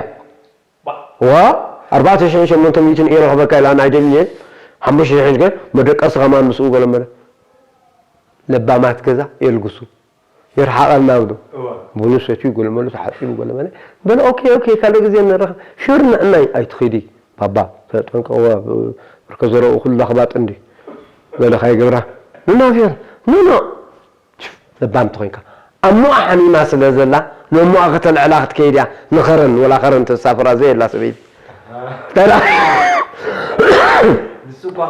ዋ፣ ኣርባዕተ ሽሕን ሸሞንተ ሚእትን ኤሮ ክበካ ኢላ ናይ ደልየ፣ ሓሙሽተ ሽሕን ከ መደቀሲ ከማን ምስኡ ገለ መለ። ለባማት ገዛ የልግሱ። ይርሓቐልና ብሉ። እዋ። ቡኑ ሰትዩ ገለ መለ ተሓጺቡ ገለ መለ። በለ፣ ኦኬ፣ ኦኬ፣ ካልእ ግዜ ንራኸብ። ሽር ንዕናይ ኣይትኺዲ። ባባ፣ ተጠንቀቕዋ፣ ብ-፣ ብርከ ዘረኡ ኩሉ ለኽባጥ እንዲ። በለ፣ ካይገብራ። ንናፍዮር፣ ኖ፣ ኖ። ለባም ተኾይንካ። ኣሞኣ ሓሚማ ስለ ዘላ፣ ነሞኣ ከተልዕላ ክትከይድ እያ። ንኸረን፣ ወላ ኸረን ተሳፍራ ዘየላ ሰበይቲ። ተራ-፣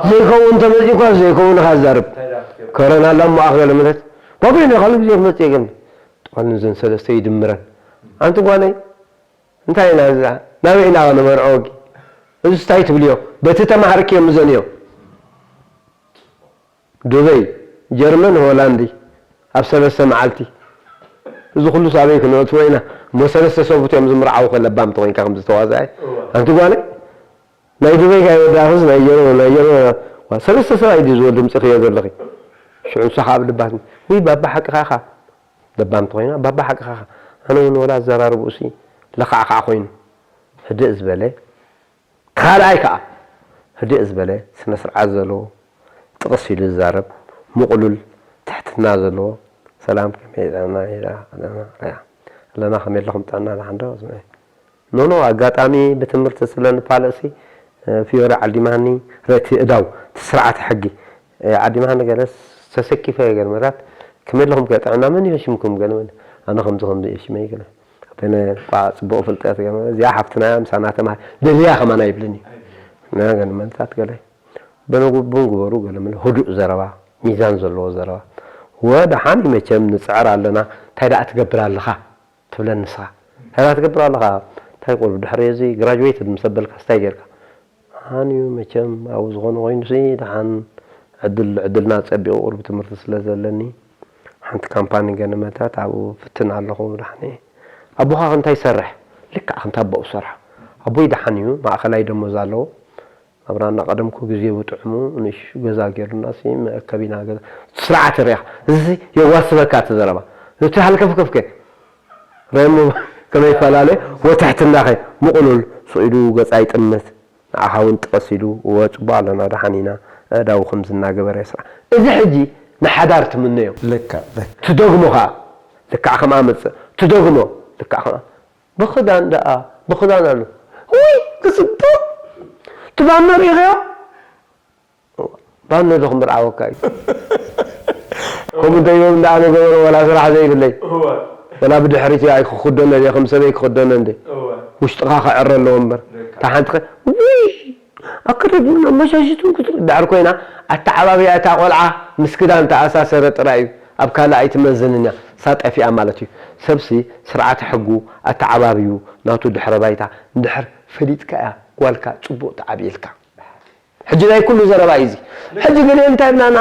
ዘይከውን ተመጺኡ እኳ ዘይከውን ኢኻ ትዛረብ። ከረን ኣላ እሞ ኣኽለ ለምለት። ባበይ ናይ ካልእ ግዜ ክመጽእ እየ ግን። ጥቐን እዘን ሰለስተ ይድምረን። ኣንቲ ጓለይ፣ እንታይ ኢና እዛ? ናበይ ኢና ንመርዖ ወጊ? እዚስ እንታይ ትብልዮ? በቲ ተማሃርክዮ ምዘንዮ። ዱበይ፣ ጀርመን፣ ሆላንዲ ኣብ ሰለስተ መዓልቲ። እዚ ኩሉስ ኣበይ ክነእትዎ ኢና? እሞ ሰለስተ ሰብኡት እዮም ዝምርዓዉ ከ ለባም ተኾይንካ ከምዚ ተዋሳኣይ። እወ። ኣንቲ ጓለይ፣ ናይ ዱበይ ከይወዳእኽስ ናይ ጀርመን፣ ናይ ጀርመን፣ ዋ፣ ሰለስተ ሰብኣይ ድዩ ዝወል ድምፂ ክዮ ዘለኺ? ሽዑ ንሳ ከዓ ኣብ ልባ፣ ውይ፣ ባባ ሓቅኻ ኢኻ። ለባም ተኾይና፣ ባባ ሓቅኻ ኢኻ። ኣነ እውን ወላ ኣዘራርብኡሲ ለኻዕኻዕ ኮይኑ። ህድእ ዝበለ፣ ካልኣይ ከኣ ህድእ ዝበለ፣ ስነ ስርዓት ዘለዎ፣ ጥቕስ ኢሉ ዝዛረብ፣ ምቕሉል፣ ትሕትና ዘለዎ፣ ሰላም ከመይ ጥዕና ኢላ ኣለና፣ ርያ ኣለና፣ ከመይ ኣለኹም ጥዕና ደሓን ዶ? ኖ፣ ኖ፣ ኣጋጣሚ ብትምህርቲ ስለ ንፋለጥሲ፣ እ፣ ፊዮሪ ዓዲማኒ፣ ረቲ እዳው፣ እቲ ስርዓተ ሕጊ፣ እ፣ ዓዲማኒ ገለ ተሰኪፈ ገለ መራት፣ ከመይ ኣለኹም ከ ጥዕና መን እዩ ሽምኩም ገለ መለ፣ ኣነ ከምዚ ከምዚ እዩ ሽመይ ገለ። ኣበነ ቋ ጽቡቕ ፍልጠት ገለ፣ እዚኣ ሓፍትና እያ፣ ምሳና ተማሃር፣ ደልያ ከማን ኣይብልን እዩ። ና ገለ መልታት ገለ። በነጉ ቡን ግበሩ ገለ መለ፣ ህዱእ ዘረባ፣ ሚዛን ዘለዎ ዘረባ። ወደሓን መቸም ንጽዕር ኣለና፣ እንታይ ደኣ ትገብር ኣለኻ? ትብለኒ ንስኻ። እንታይ ደኣ ትገብር ኣለኻ? እንታይ ቁሩብ ድሕሪ እዚ ግራጅዌት ምስ ኣበልካስ እንታይ ጌርካ? ደሓን እዩ መቸም፣ ኣብኡ ዝኾነ ኮይኑሲ ደሓን ዕድል፣ ዕድልና ጸቢቑ ቁሩብ ትምህርቲ ስለ ዘለኒ ሓንቲ ካምፓኒ ገለ መታት ኣብኡ ፍትን ኣለኹ ደሓን እየ። ኣቦኻ ከ እንታይ ይሰርሕ? ልክዕ ከምቲ ኣቦኡ ዝሰርሖ። ኣቦይ ደሓን እዩ፣ ማእኸላይ ደሞዝ ኣለዎ። ናብራ እናቐደምኩ ግዜ ብጥዕሙ ንእሽ ገዛ ጌሩና ሲ መእከቢና ገዛ ስርዓት ርኢኻ። እዚ የዋስበካ እቲ ዘረባ። እቲ ሃልከፍከፍከ ረሙ ከመይ ይፈላለ ወትሕትናኸ ምቕሉል ስኢዱ ገጻ ይጥምት። ንዓኻ እውን ጥቐስ ኢሉ፣ እወ፣ ጽቡቕ ኣለና፣ ደሓን ኢና፣ ኣእዳዉ ከምዚ እናገበረ የስርዓ። እዚ ሕጂ ንሓዳር ትምነዮ። ልክዕ፣ ልክዕ። ትደግሞ ኸኣ፣ ልክዕ ከም ኣመጽእ፣ ትደግሞ፣ ልክዕ ከም ብኽዳን ደኣ፣ ብኽዳን ኣሎ። ውይ፣ ክጽብቕ! እቲ ባኖ ርኢኽዮ? ባኖ ዶ ክምርዓወካ እዩ? ከምኡ እንተ ኢሎም ደኣ ንገበሮ፣ ወላ ስራሕ ዘይብለይ። እወ። ወላ ብድሕሪት ኣይክኽደኖ ድየ፣ ከም ሰበይ ክኽደኖ እንደ። እወ። ውሽጥኻ ክዕረ ኣለዎ እምበር። ልክዕ። እታ ሓንቲ ኸ፣ ውይ! ኣክረድን ኣመሻሽቱን ክትርኢ ድሕር ኮይና ኣተዓባብያ እታ ቆልዓ ምስ ክዳን ተኣሳሰረ ጥራይ እዩ ኣብ ካልእ ኣይትመዝንን እያ እሳ ጠፊኣ ማለት እዩ። ሰብሲ ስርዓተ ሕጉ ኣተዓባብዩ ናቱ ድሕረ ባይታ እንድሕር ፈሊጥካ እያ ጓልካ ጽቡቕ ተዓብየልካ። ሕጂ ናይ ኩሉ ዘረባ እዩ እዚ። ሕጂ ገሊኦም እንታይ ይብላና?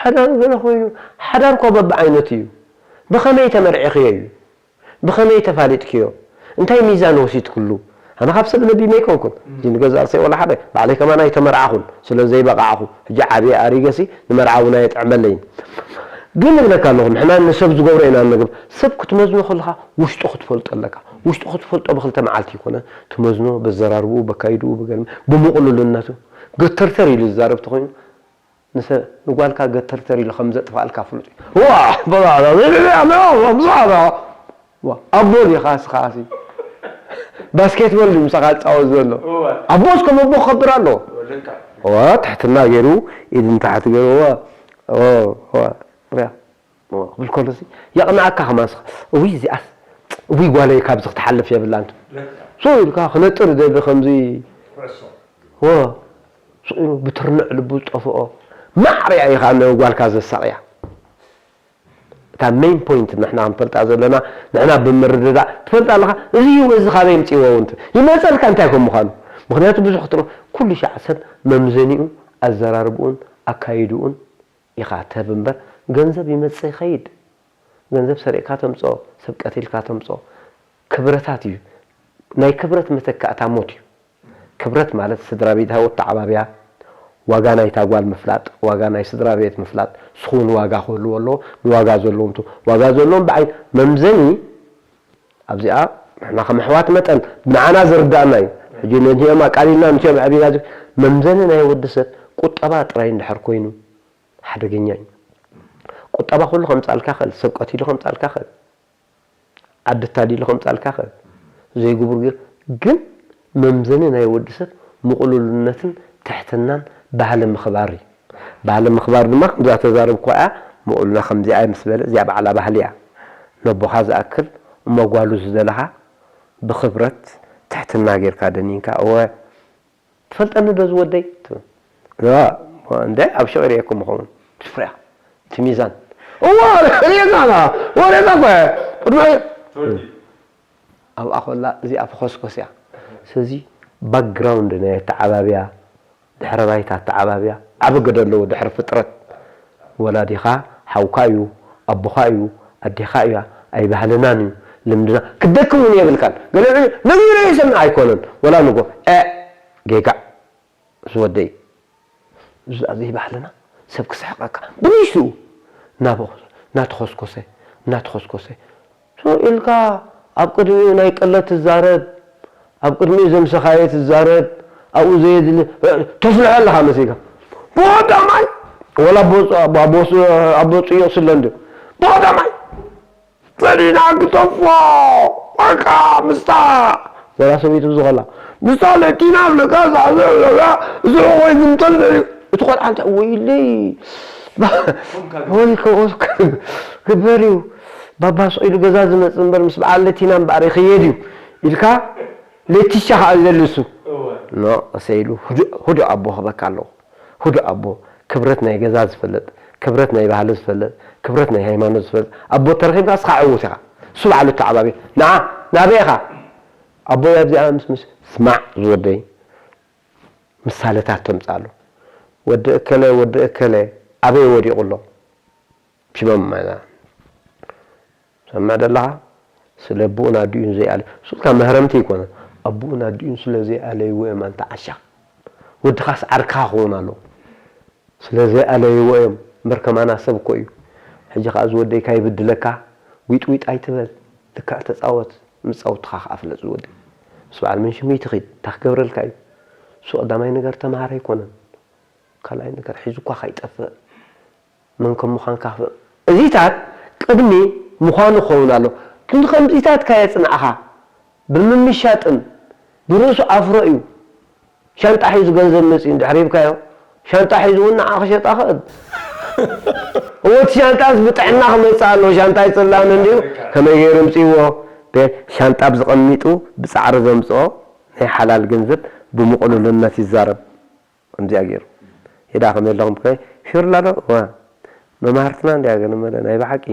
ሓዳር ገለ ኮይኑ ሓዳር እኮ በብዓይነቱ እዩ። ብኸመይ ተመርዒኽዮ እዩ? ብኸመይ ተፋሊጥክዮ? እንታይ ሚዛን ወሲድክሉ? ኣነ ካብ ሰብ ነቢመ ኣይኮንኩን። እዚ ንገዛእ ርእሰይ ወላ ሓደ ባዕለይ ከማን ኣይተመርዓኹን ስለ ዘይበቓዕኹ። ሕጂ ዓብየ ኣሪገሲ ንመርዓ እውን ኣየጥዕመለይን። ግን እብለካ ኣለኹ ንሕና ንሰብ ዝገብሮ ኢና ንግብ ሰብ ክትመዝኖ ከለኻ ውሽጡ ክትፈልጦ ኣለካ። ውሽጡ ክትፈልጦ ብክልተ መዓልቲ ይኮነ ትመዝኖ በዘራርብኡ በካይድኡ ብገርም ብምቕሉልነቱ ገተርተር ኢሉ ዝዛረብ ተኾይኑ ንሰ ንጓልካ ገተርተር ኢሉ ከም ዘጥፋልካ ፍሉጥ እዩ። ዋ በባዕላ ዘይብዕብዕ ኣሎ ብዙሓት ኣቦ ዲኻ ስኻሲ ባስኬትቦል ድዩ ምሳኻ ዝፃወት ዘሎ ኣቦስ ከም ኣቦ ክኸብር ኣለዎ። ትሕትና ገይሩ ኢድ ንታሕቲ ገይሩ ዋ ዋ ዋ ያ ክብል ከሎ የቕንኣካ ከማን ስኻ እውይ እዚኣስ እውይ ጓለይ ካብዚ ክትሓልፍ የብላን ሶ ኢልካ ክነጥር ደሊ ከምዚ ዎ ስኢኑ ብትርንዕ ልቡ ዝጠፍኦ ማዕርያ ኢኻ ነጓልካ ዘሳቕያ እታ ሜን ፖይንት ንሕና ክንፈልጣ ዘለና ንሕና ብምርድዳእ ትፈልጥ ኣለኻ እዚ እዩ እዚ ካበይ ምፅእዎ እውን ይመፀልካ እንታይ ከም ምዃኑ ምክንያቱ ብዙሕ ክትሮ ኩሉ ሻዕ ሰብ መምዘኒኡ ኣዘራርብኡን ኣካይድኡን ኢኻ ትህብ እምበር ገንዘብ ይመፅእ ይኸይድ ገንዘብ ሰሪቕካ ተምፅኦ ሰብ ቀቲልካ ተምፅኦ ክብረታት እዩ ናይ ክብረት መተካእታ ሞት እዩ ክብረት ማለት ስድራ ቤታዊ ኣተዓባብያ ዋጋ ናይታ ጓል ምፍላጥ ዋጋ ናይ ስድራ ቤት ምፍላጥ ንስኹ እውን ዋጋ ክህልዎ ኣለዎ ንዋጋ ዘለዎም ዋጋ ዘለዎም ብዓይ መምዘኒ ኣብዚኣ ንሕና ከም ኣሕዋት መጠን ንዓና ዝርዳእና እዩ ሕጂ ነንቲኦም ኣቃሊልና ንቲኦም ኣዕቢና መምዘኒ ናይ ወዲ ሰብ ቁጠባ ጥራይ እንድሕር ኮይኑ ሓደገኛ እዩ ቁጠባ ኩሉ ከምፃልካ ክእል ሰብ ቀቲሉ ከምፃልካ ክእል ዓዲ ታዲሉ ከምፃልካ ክእል ዘይግቡር ገይሩ ግን መምዘኒ ናይ ወዲ ሰብ ምቕሉልነትን ትሕትናን ባህሊ ምኽባር እዩ። ባህሊ ምኽባር ድማ ከምዛ ተዛረብኩዋ እያ ምቕሉልና ከምዚኣ ምስ በለ እዚኣ ባዕላ ባህሊ እያ። ነቦኻ ዝኣክል እሞ ጓሉ ዝደለኻ ብኽብረት ትሕትና ጌርካ ደኒንካ እወ ትፈልጠኒ ዶ ዝወደይ? ትብል። እዋ፣ እንደ ኣብ ሽቕ ርእየኩም ምኸውን። ትፍርያ። እቲ ሚዛን። እዋ፣ ርእየና ኢና። ወሬና እኮ እየ። ቅድሚ ኣብኣ ኮላ እዚኣ ፈኾስኮስ እያ። ስለዚ ባክግራውንድ ናይ ኣተዓባብያ፣ ድሕረ ባይታ ኣተዓባብያ ዓቢ ግደ ኣለዎ። ድሕሪ ፍጥረት ወላዲኻ ሓውካ እዩ፣ ኣቦኻ እዩ፣ ኣዴኻ እያ፣ ኣይባህልናን እዩ፣ ልምድና ክደክም እውን የብልካን። ገለ ነጊረ ይሰምዕ ኣይኮነን። ወላ ንጎ እ ጌጋ ዝወደይ እዚ ዘይባህልና ሰብ ክስሕቀካ ብንሽኡ እናተኾስኮሰ እናተኾስኮሰ ኢልካ ኣብ ቅድሚኡ ናይ ቀለት ትዛረብ ኣብ ቅድሚኡ ዘምሰኻየ ትዛረብ ኣብኡ ዘየድሊ ተፍልሖ ኣለኻ መሲልካ ብቀዳማይ ወላ ኣቦ ፅዮቅ ስለ እንዲ ብቀዳማይ ፈሊና ክተፎ በቃ ምስታ ወላ ሰበይቱ ዝኸላ ምስታ ለኪና ብለካ ዛዘ ብለካ እዚ ወይ ዝምጠል ዘዩ እቲ ቆልዓ እንታይ ወይለይ ወይ ከወስክ ግበር እዩ ባባ ስቕ ኢሉ ገዛ ዝመፅእ እምበር ምስ በዓል ለቲና እምበኣር ይኽየድ እዩ ኢልካ ለቲሻ ከዓ ዘልሱ ኖ እሰ ኢሉ ህዱእ ኣቦ ክበካ ኣለዎ ህዱእ ኣቦ ክብረት ናይ ገዛ ዝፈልጥ ክብረት ናይ ባህሊ ዝፈልጥ ክብረት ናይ ሃይማኖት ዝፈልጥ ኣቦ ተረኺብካ እስኻ ዕዉት ኢኻ እሱ ባዕሉ ተዓባቢ ንዓ ናበይ ኢኻ ኣቦይ ኣብዚኣ ምስ ምስ ስማዕ ዝወደይ ምሳሌታት ተምፅኣሉ ወዲ እከለ ወዲ እከለ ኣበይ ወዲቑ ኣሎ ሽመም ማይና ሰምዕ ደለኻ ስለ ኣቦኡን ኣዲኡን ዘይኣለ እሱ እታ መህረምቲ ኣይኮነን ኣቦኡን ኣዲኡን ስለ ዘይኣለይዎ እዮም ኣንታ ዓሻ ወድኻስ ዓርካ ክኸውን ኣለዎ ስለ ዘይኣለይዎ እዮም እምበር ከማና ሰብ እኮ እዩ ሕጂ ከዓ ዝወደይካ ይብድለካ ዊጥዊጥ ኣይትበል ልክዕ ተፃወት ምፃውትኻ ከዓ ፍለጥ ዝወደይ ምስ በዓል መንሽም ይትኺድ እንታይ ክገብረልካ እዩ እሱ ቀዳማይ ነገር ተምሃር ኣይኮነን ካልኣይ ነገር ሒዙኳ ከይጠፍእ መን ከም ምዃንካ ክፍእ እዚታት ቅድሚ ምዃኑ ክኸውን ኣሎ ክንዲ ከምዚታት ካየፅንዕኻ ብምምሻጥን ብርእሱ ኣፍሮ እዩ ሻንጣ ሒዙ ገንዘብ መፂኡ እንድሕር ሂብካዮ ሻንጣ ሒዙ እውን ንዓ ክሸጣ ክእል እወቲ ሻንጣስ ብጥዕና ክመፅእ ኣለዎ ሻንጣ ይፅላን እንዲዩ ከመይ ገይሩ ምፅእዎ ሻንጣ ብዝቐሚጡ ብፃዕሪ ዘምፅኦ ናይ ሓላል ገንዘብ ብምቕሉልነት ይዛረብ። ከምዚኣ ገይሩ። ሄዳ ከመይ ኣለኹም ከ ፊርላ ዶ? እዋ። መማህርትና እንዲያ ገለ መለ ናይ ብሓቂ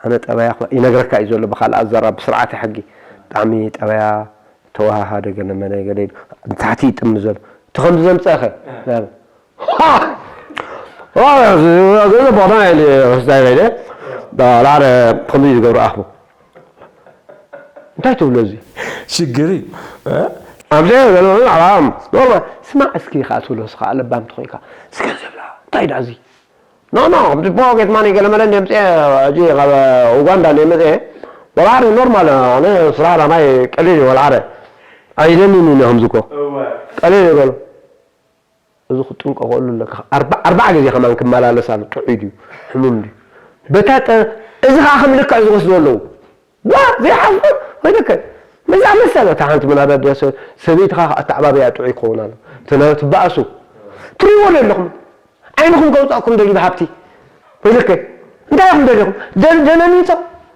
ኣነ ጠባያ እኳ ይነግረካ እዩ ዘሎ ብኻልእ ኣዘራብ ብስርዓተ ሕጊ። ብጣዕሚ ጠባያ ተወሃሃደ ገለ መለ ገለ ኢሉ። ንታሕቲ ይጥምት ዘሎ። እቲ ከምዚ ዘምፀእኸ? እ። ናብ-፣ ሃ! ዋ፣ ገለ ቦታ ኢሉ፣ እንታይ ኢለ? ዳ-፣ ላዕለ ከምዚ ዝገብሩ ኣኽቡ። እንታይ ትብሎ እዚ? ሽግር እዩ። እ? ኣብዚ ገለ ዓላም ኖርማል። ስማዕ እስኪ ከኣ ትብሎ ስኻ ለባም ተኾይንካ። እስከ ዝብላ። እንታይ ዳ እዚ? ኖ፣ ኖ፣ ከምዚ ፖኬት ማኒ ገለ መለ እንደ ምፅኤ፣ ሕጂ ካብ ኡጋንዳ እንደ መፅኤ፣ ወላ ሓደ ኖርማል፣ ኣነ ስራሕ ናባይ ቀሊል እዩ፣ ወላ ሓደ። ኣይደንን እዩ ከምዚ እኮ። እወ። ቀሊል እዩ በሉ። እዚ ክትጥንቀቐሉ ኣለካ። ኣርባ-፣ ኣርባዓ ግዜ ከማን ክመላለስ ኣሎ። ጥዑይ ድዩ? ሕሙም ድዩ? በታ ጠ-፣ እዚ ኸዓ ከም ልክዕ ዝወስዱ ኣለዉ። ዋ፣ ዘይሓፍር ኮይነከ። መዛ መሰለ፣ እታ ሓንቲ ምናዳ ድያ ሰ-፣ ሰበይትኻ ኸዓ ኣተዓባብያ ጥዑይ ክኸውን ኣሎ። እንተ ትበኣሱ፣ ትሪእዎ ዶ ኣለኹም? ዓይንኹም ከውፃእኩም ደልዩ ብሃብቲ። ወይለከ፣ እንታይ ኢኹም ደሊኹም? ደ-፣ ደነኒቶ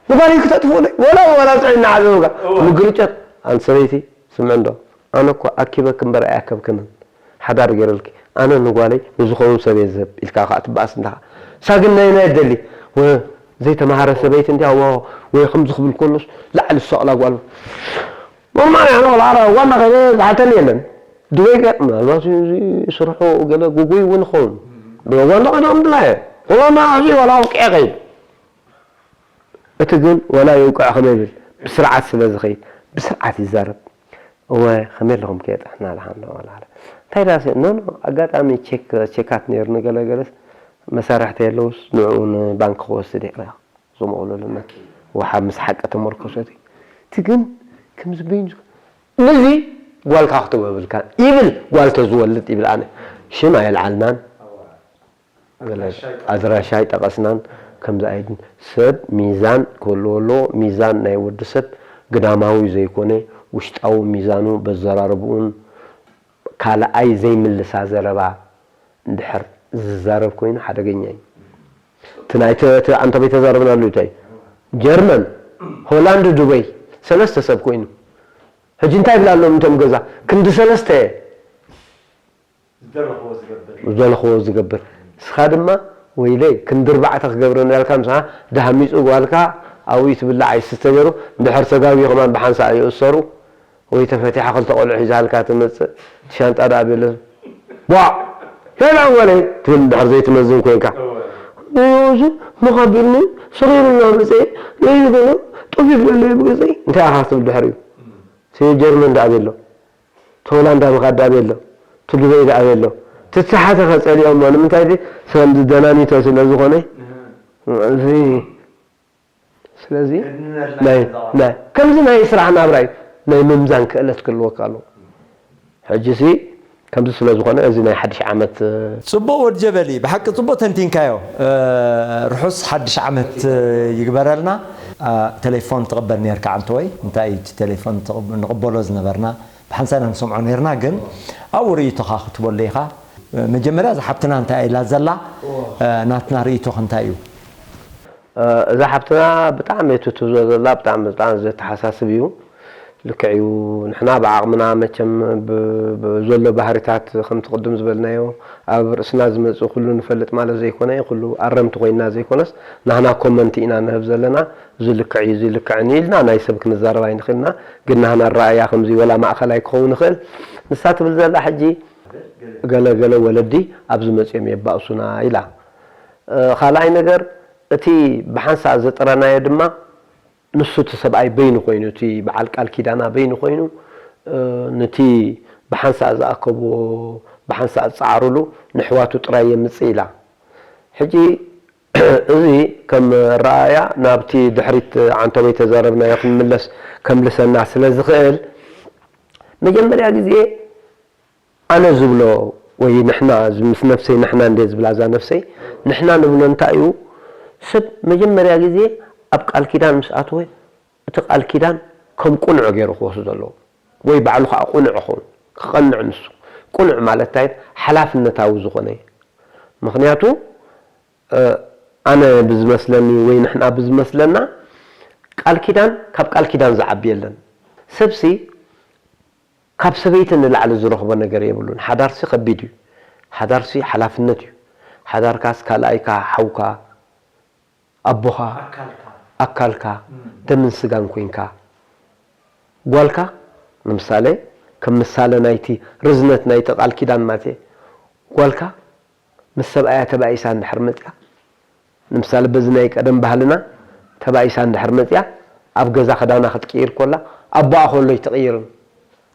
ንጓለይ ክተጥፍኡ ዶ? ወላ፣ ወላ ጥዑይ እናዓዘቡካ። እወ። ምግርጨት፣ ኣንቲ ሰበይቲ፣ ስምዒ እንዶ። ኣነ እኮ ኣኪበኪ እምበር ኣይኣከብክንን። ሓዳር ገይረልኪ። ኣነ ንጓለይ ንዝኸውን ሰብ እየ ዝህብ ኢልካ ከዓ ትበኣስ እንዲኻ። እሳ ግን ናይ፣ ናይ ደሊ። ወ-፣ ዘይተማሃረ ሰበይቲ እንዲያ፣ ወ-፣ ወይ ከምዚ ክብል ከሎስ ላዕሊ ዝሰቕላ ጓል። ኖርማል እያ፣ ኖርማል። ኣረ፣ ዋና ከይደ ዝሓተኒ የለን። ድወይ ገ-፣ ምናልባት እዚ ስርሑ ገለ ጉጉይ እውን ይኸውን። ብዋና ከይደ ምድላ እየ። ዋና ኣብዚ ዋላ ኣውቂዐ ከይድ። እቲ ግን ዋላ የውቅዕ ከመይ ይብል፣ ብስርዓት ስለ ዝኸይድ፣ ብስርዓት ይዛረብ። እወ፣ ከመይ ኣለኹም ከ ጥሕና ደሓን ዶ? ወላ ሓደ። እንታይ ዳ ሲ-፣ ኖ፣ ኖ፣ ኣጋጣሚ ቼክ፣ ቼካት ነይሩ፣ ንገለ ገለስ መሳርሕቲ የለውስ፣ ንዕኡ ንባንክ ክወስድ እየ። እዞም ቆልዑ ለመት ወሓብ ምስ ሓቂ ተመርኮሰት እዩ። እቲ ግን ከምዚ በይኑ ዝኮ-፣ ነዚ ጓልካ ክትቦ የብልካ ይብል፣ ጓል ተዝወልድ ይብል። ኣነ ሽም ኣየልዓልናን፣ ኣድራሻ ኣይጠቐስናን። ከምዚ ኣይድን። ሰብ ሚዛን ክህልዎ ኣለዎ። ሚዛን ናይ ወዲ ሰብ ግዳማዊ ዘይኮነ፣ ውሽጣዊ ሚዛኑ በዘራርብኡን ካልኣይ ዘይምልሳ ዘረባ እንድሕር ዝዛረብ ኮይኑ ሓደገኛ እዩ። እቲ ናይ ተ-፣ ተ-፣ ኣንተ ቤተዛረብናሉ እንታይ? ጀርመን፣ ሆላንድ፣ ዱበይ፣ ሰለስተ ሰብ ኮይኑ። ሕጂ እንታይ ይብላ ኣለዎም እቶም ገዛ? ክንዲ ሰለስተ ዝደለኽዎ ዝገብር። ዝደለኽዎ ዝገብር። ንስኻ ድማ፣ "ወይለይ፣ ክንዲ ኣርባዕተ ክገብረኒ" ያልካ፣ ንስኻ ደሃሚፁ ጓልካ ኣብኡ ትብላዕ ኣይስተ ገይሩ፣ እንድሕር ተጋግዩ ከማን ብሓንሳእ ይእሰሩ። ወይ ተፈቲሓ ክልተ ቆልዑ ሒዛልካ ትመጽእ፣ እቲ ሻንጣ ደኣ ቤለ፣ "ቧዕ! ከይዳ ጓለይ!" ትብል እንድሕር ዘይትመዝን ኮይንካ። እወ። "እዚ መኻቢልኒ፣ ሰኺሩና ብፀይ፣ ነዚ ገለ ጠፊእ ዘሎ ብገፀይ" እንታይ ኢኻ ክትብል ድሕሪኡ? እቲ ጀርመን ደኣ ቤሎ፣ እቲ ሆላንዳ ምኻድ ደኣ ቤሎ፣ እቲ ዱበይ ደኣ ቤሎ። እቲ ተሓተ ከጸሊኦሞ፣ ንምንታይ እቲ ሰንዲ ደናኒቶ ስለ ዝኾነ፣ እህ። እዚ ስለዚ፣ ከድንነትና ናይ፣ ንዛወር። ናይ፣ ከምዚ ናይ ስራሕ ናብራ እዩ። ናይ ምምዛን ክእለት ክህልወካ ኣለዎ። ሕጂ ሲ፣ ከምዚ ስለ ዝኾነ፣ እዚ ናይ ሓድሽ ዓመት፣ እ፣ ጽቡቕ ወዲ ጀበሊ፣ ብሓቂ ጽቡቕ ተንቲንካዮ። እ፣ ርሑስ ሓድሽ ዓመት፣ እ፣ ይግበረልና። እ፣ ቴሌፎን ትቕበል ነርካ ዓንተወይ? እንታይ እዩ እቲ ቴሌፎን ትቕብ-፣ ንቕበሎ ዝነበርና? ብሓንሳእና ንሰምዖ ነርና፣ ግን ኣብኡ ርእይቶኻ ክትበሎ ኢኻ። እ፣ መጀመርያ እዛ ሓብትና እንታይ ኢላ ዘላ? እዋ። እ፣ ናትና ርእይቶኸ እንታይ እዩ? እ፣ እዛ ሓብትና ብጣዕሚ እየ ትትብሎ ዘላ፣ ብጣዕሚ፣ ብጣዕሚ ዘተሓሳስብ እዩ። ልክዕ እዩ። ንሕና ብዓቕምና መቸም ብ-፣ ብ-፣ ዘሎ ባህሪታት ከምቲ ቅድም ዝበልናዮ ኣብ ርእስና ዝመጽእ ኩሉ ንፈልጥ ማለት ዘይኮነ፣ ኩሉ ኣረምቲ ኮይንና ዘይኮነስ፣ ናህና ኮመንቲ ኢና ንህብ ዘለና። እዚ ልክዕ እዩ፣ እዚ ልክዕን እዩ ኢልና ናይ ሰብ ክንዛረብ ኣይንኽእልና። ግን ናህና ኣረኣእያ ከምዚ ወላ ማእኸላይ ክኸውን ይኽእል። ንሳ ትብል ዘላ ሕጂ ገለ ገለ ወለዲ ኣብዚ መጺኦም የባእሱና ኢላ። እ፣ ካልኣይ ነገር፣ እቲ ብሓንሳእ ዘጥረናዮ ድማ፣ ንሱ እቲ ሰብኣይ በይኑ ኮይኑ፣ እቲ በዓል ቃል ኪዳና በይኑ ኮይኑ፣ እ፣ ነቲ ብሓንሳእ ዝኣከብዎ፣ ብሓንሳእ ዝጸዓሩሉ፣ ንኣሕዋቱ ጥራይ የምጽእ ኢላ። ሕጂ፣ እዚ ከም ኣረኣእያ ናብቲ ድሕሪት ዓንተቦይ ተዛረብናዮ ክንምለስ፣ ከምልሰና ስለ ዝኽእል፣ መጀመርያ ግዜ ኣነ ዝብሎ ወይ ንሕና፣ እዚ ምስ ነፍሰይ ንሕና እንድየ ዝብላ፣ እዛ ነፍሰይ ንሕና ንብሎ እንታይ እዩ? ሰብ መጀመርያ ግዜ ኣብ ቃል ኪዳን ምስ ኣተወ፣ እቲ ቃል ኪዳን ከም ቅኑዕ ገይሩ ክወስዶ ኣለዎ። ወይ ባዕሉ ከዓ ቅኑዕ ክኸውን፣ ክቐንዕ ንሱ። ቅኑዕ ማለት እንታይ? ሓላፍነታዊ ዝኾነ። ምኽንያቱ፣ እ፣ ኣነ ብዝመስለኒ ወይ ንሕና ብዝመስለና፣ ቃል ኪዳን ካብ ቃል ኪዳን ዝዓቢ የለን። ሰብሲ ካብ ሰበይቲ ንላዕሊ ዝረኽቦ ነገር የብሉን። ሓዳርሲ ከቢድ እዩ። ሓዳርሲ ሓላፍነት እዩ። ሓዳርካስ ካልኣይካ፣ ሓውካ፣ ኣቦኻ፣ ኣካልካ። ኣካልካ፣ እም። ደምን ስጋን ኮይንካ፣ ጓልካ፣ ንምሳሌ፣ ከም ምሳሌ ናይቲ ርዝነት ናይቲ ቃል ኪዳን ማለት እየ። ጓልካ ምስ ሰብኣያ ተባኢሳ እንድሕር መጽያ፣ ንምሳሌ፣ በዚ ናይ ቀደም ባህልና ተባኢሳ እንድሕር መጽያ፣ ኣብ ገዛ ክዳና ክትቅይር ኮላ፣ ኣቦኣ ከሎ ኣይትቕይርን።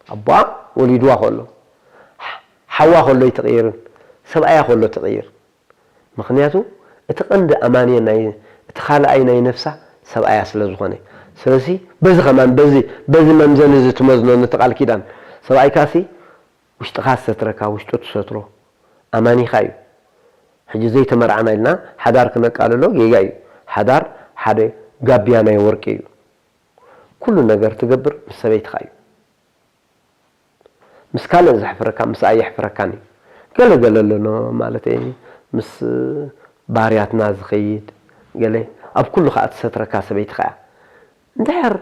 ኣቦኣ ወሊድዋ ከሎ፣ ሓ-፣ ሓዋ ከሎ ኣይትቕይርን። ሰብኣያ ከሎ ትቕይር። ምኽንያቱ፣ እቲ ቀንዲ ኣማንየ ናይ፣ እቲ ካልኣይ ናይ ነፍሳ ሰብኣያ ስለ ዝኾነ። ስለዚ፣ በዚ ከማን፣ በዚ፣ በዚ መምዘኒ እዚ ትመዝኖ ነቲ ቃል ኪዳን። ሰብኣይካሲ ውሽጥኻ ዝሰትረካ፣ ውሽጡ ትሰትሮ፣ ኣማኒኻ እዩ። ሕጂ ዘይተመርዓና ኢልና ሓዳር ክነቃልሎ ጌጋ እዩ። ሓዳር ሓደ ጋብያ ናይ ወርቂ እዩ። ኩሉ ነገር ትገብር ምስ ሰበይትኻ እዩ። ምስ ካልእ ዘሕፍረካ፣ ምስኣ የሕፍረካን እዩ። ገለ ገለ ኣለኖ፣ ማለተይ፣ ምስ ባህርያትና ዝኸይድ፣ ገለ ኣብ ኩሉ ከኣ ትሰትረካ ሰበይትኻ እያ። እንድሕር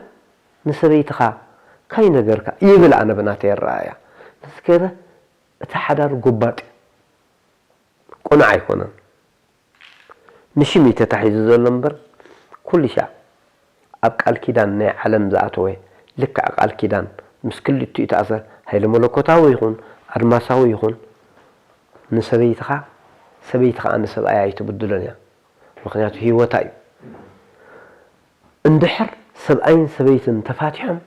ንሰበይትኻ ካይነገርካ፣ ይብል ኣነ ብናተይ ኣረኣእያ። ምስ ገለ እቲ ሓዳር ጎባጥ እዩ። ቅኑዕ ኣይኮነን። ንሽም እዩ ተታሒዙ ዘሎ እምበር፣ ኩሉ ሻዕ ኣብ ቃል ኪዳን ናይ ዓለም ዝኣተወ፣ ልክዕ ቃል ኪዳን ምስ ክልቲኡ ይተኣሰር፣ ሃይለ መለኮታዊ ይኹን ኣድማሳዊ ይኹን፣ ንሰበይትኻ፣ ሰበይቲ ኸኣ ንሰብኣያ ኣይትብድሎን እያ። ምኽንያቱ ህይወታ እዩ። እንድሕር ሰብኣይን ሰበይትን ተፋቲሖም፣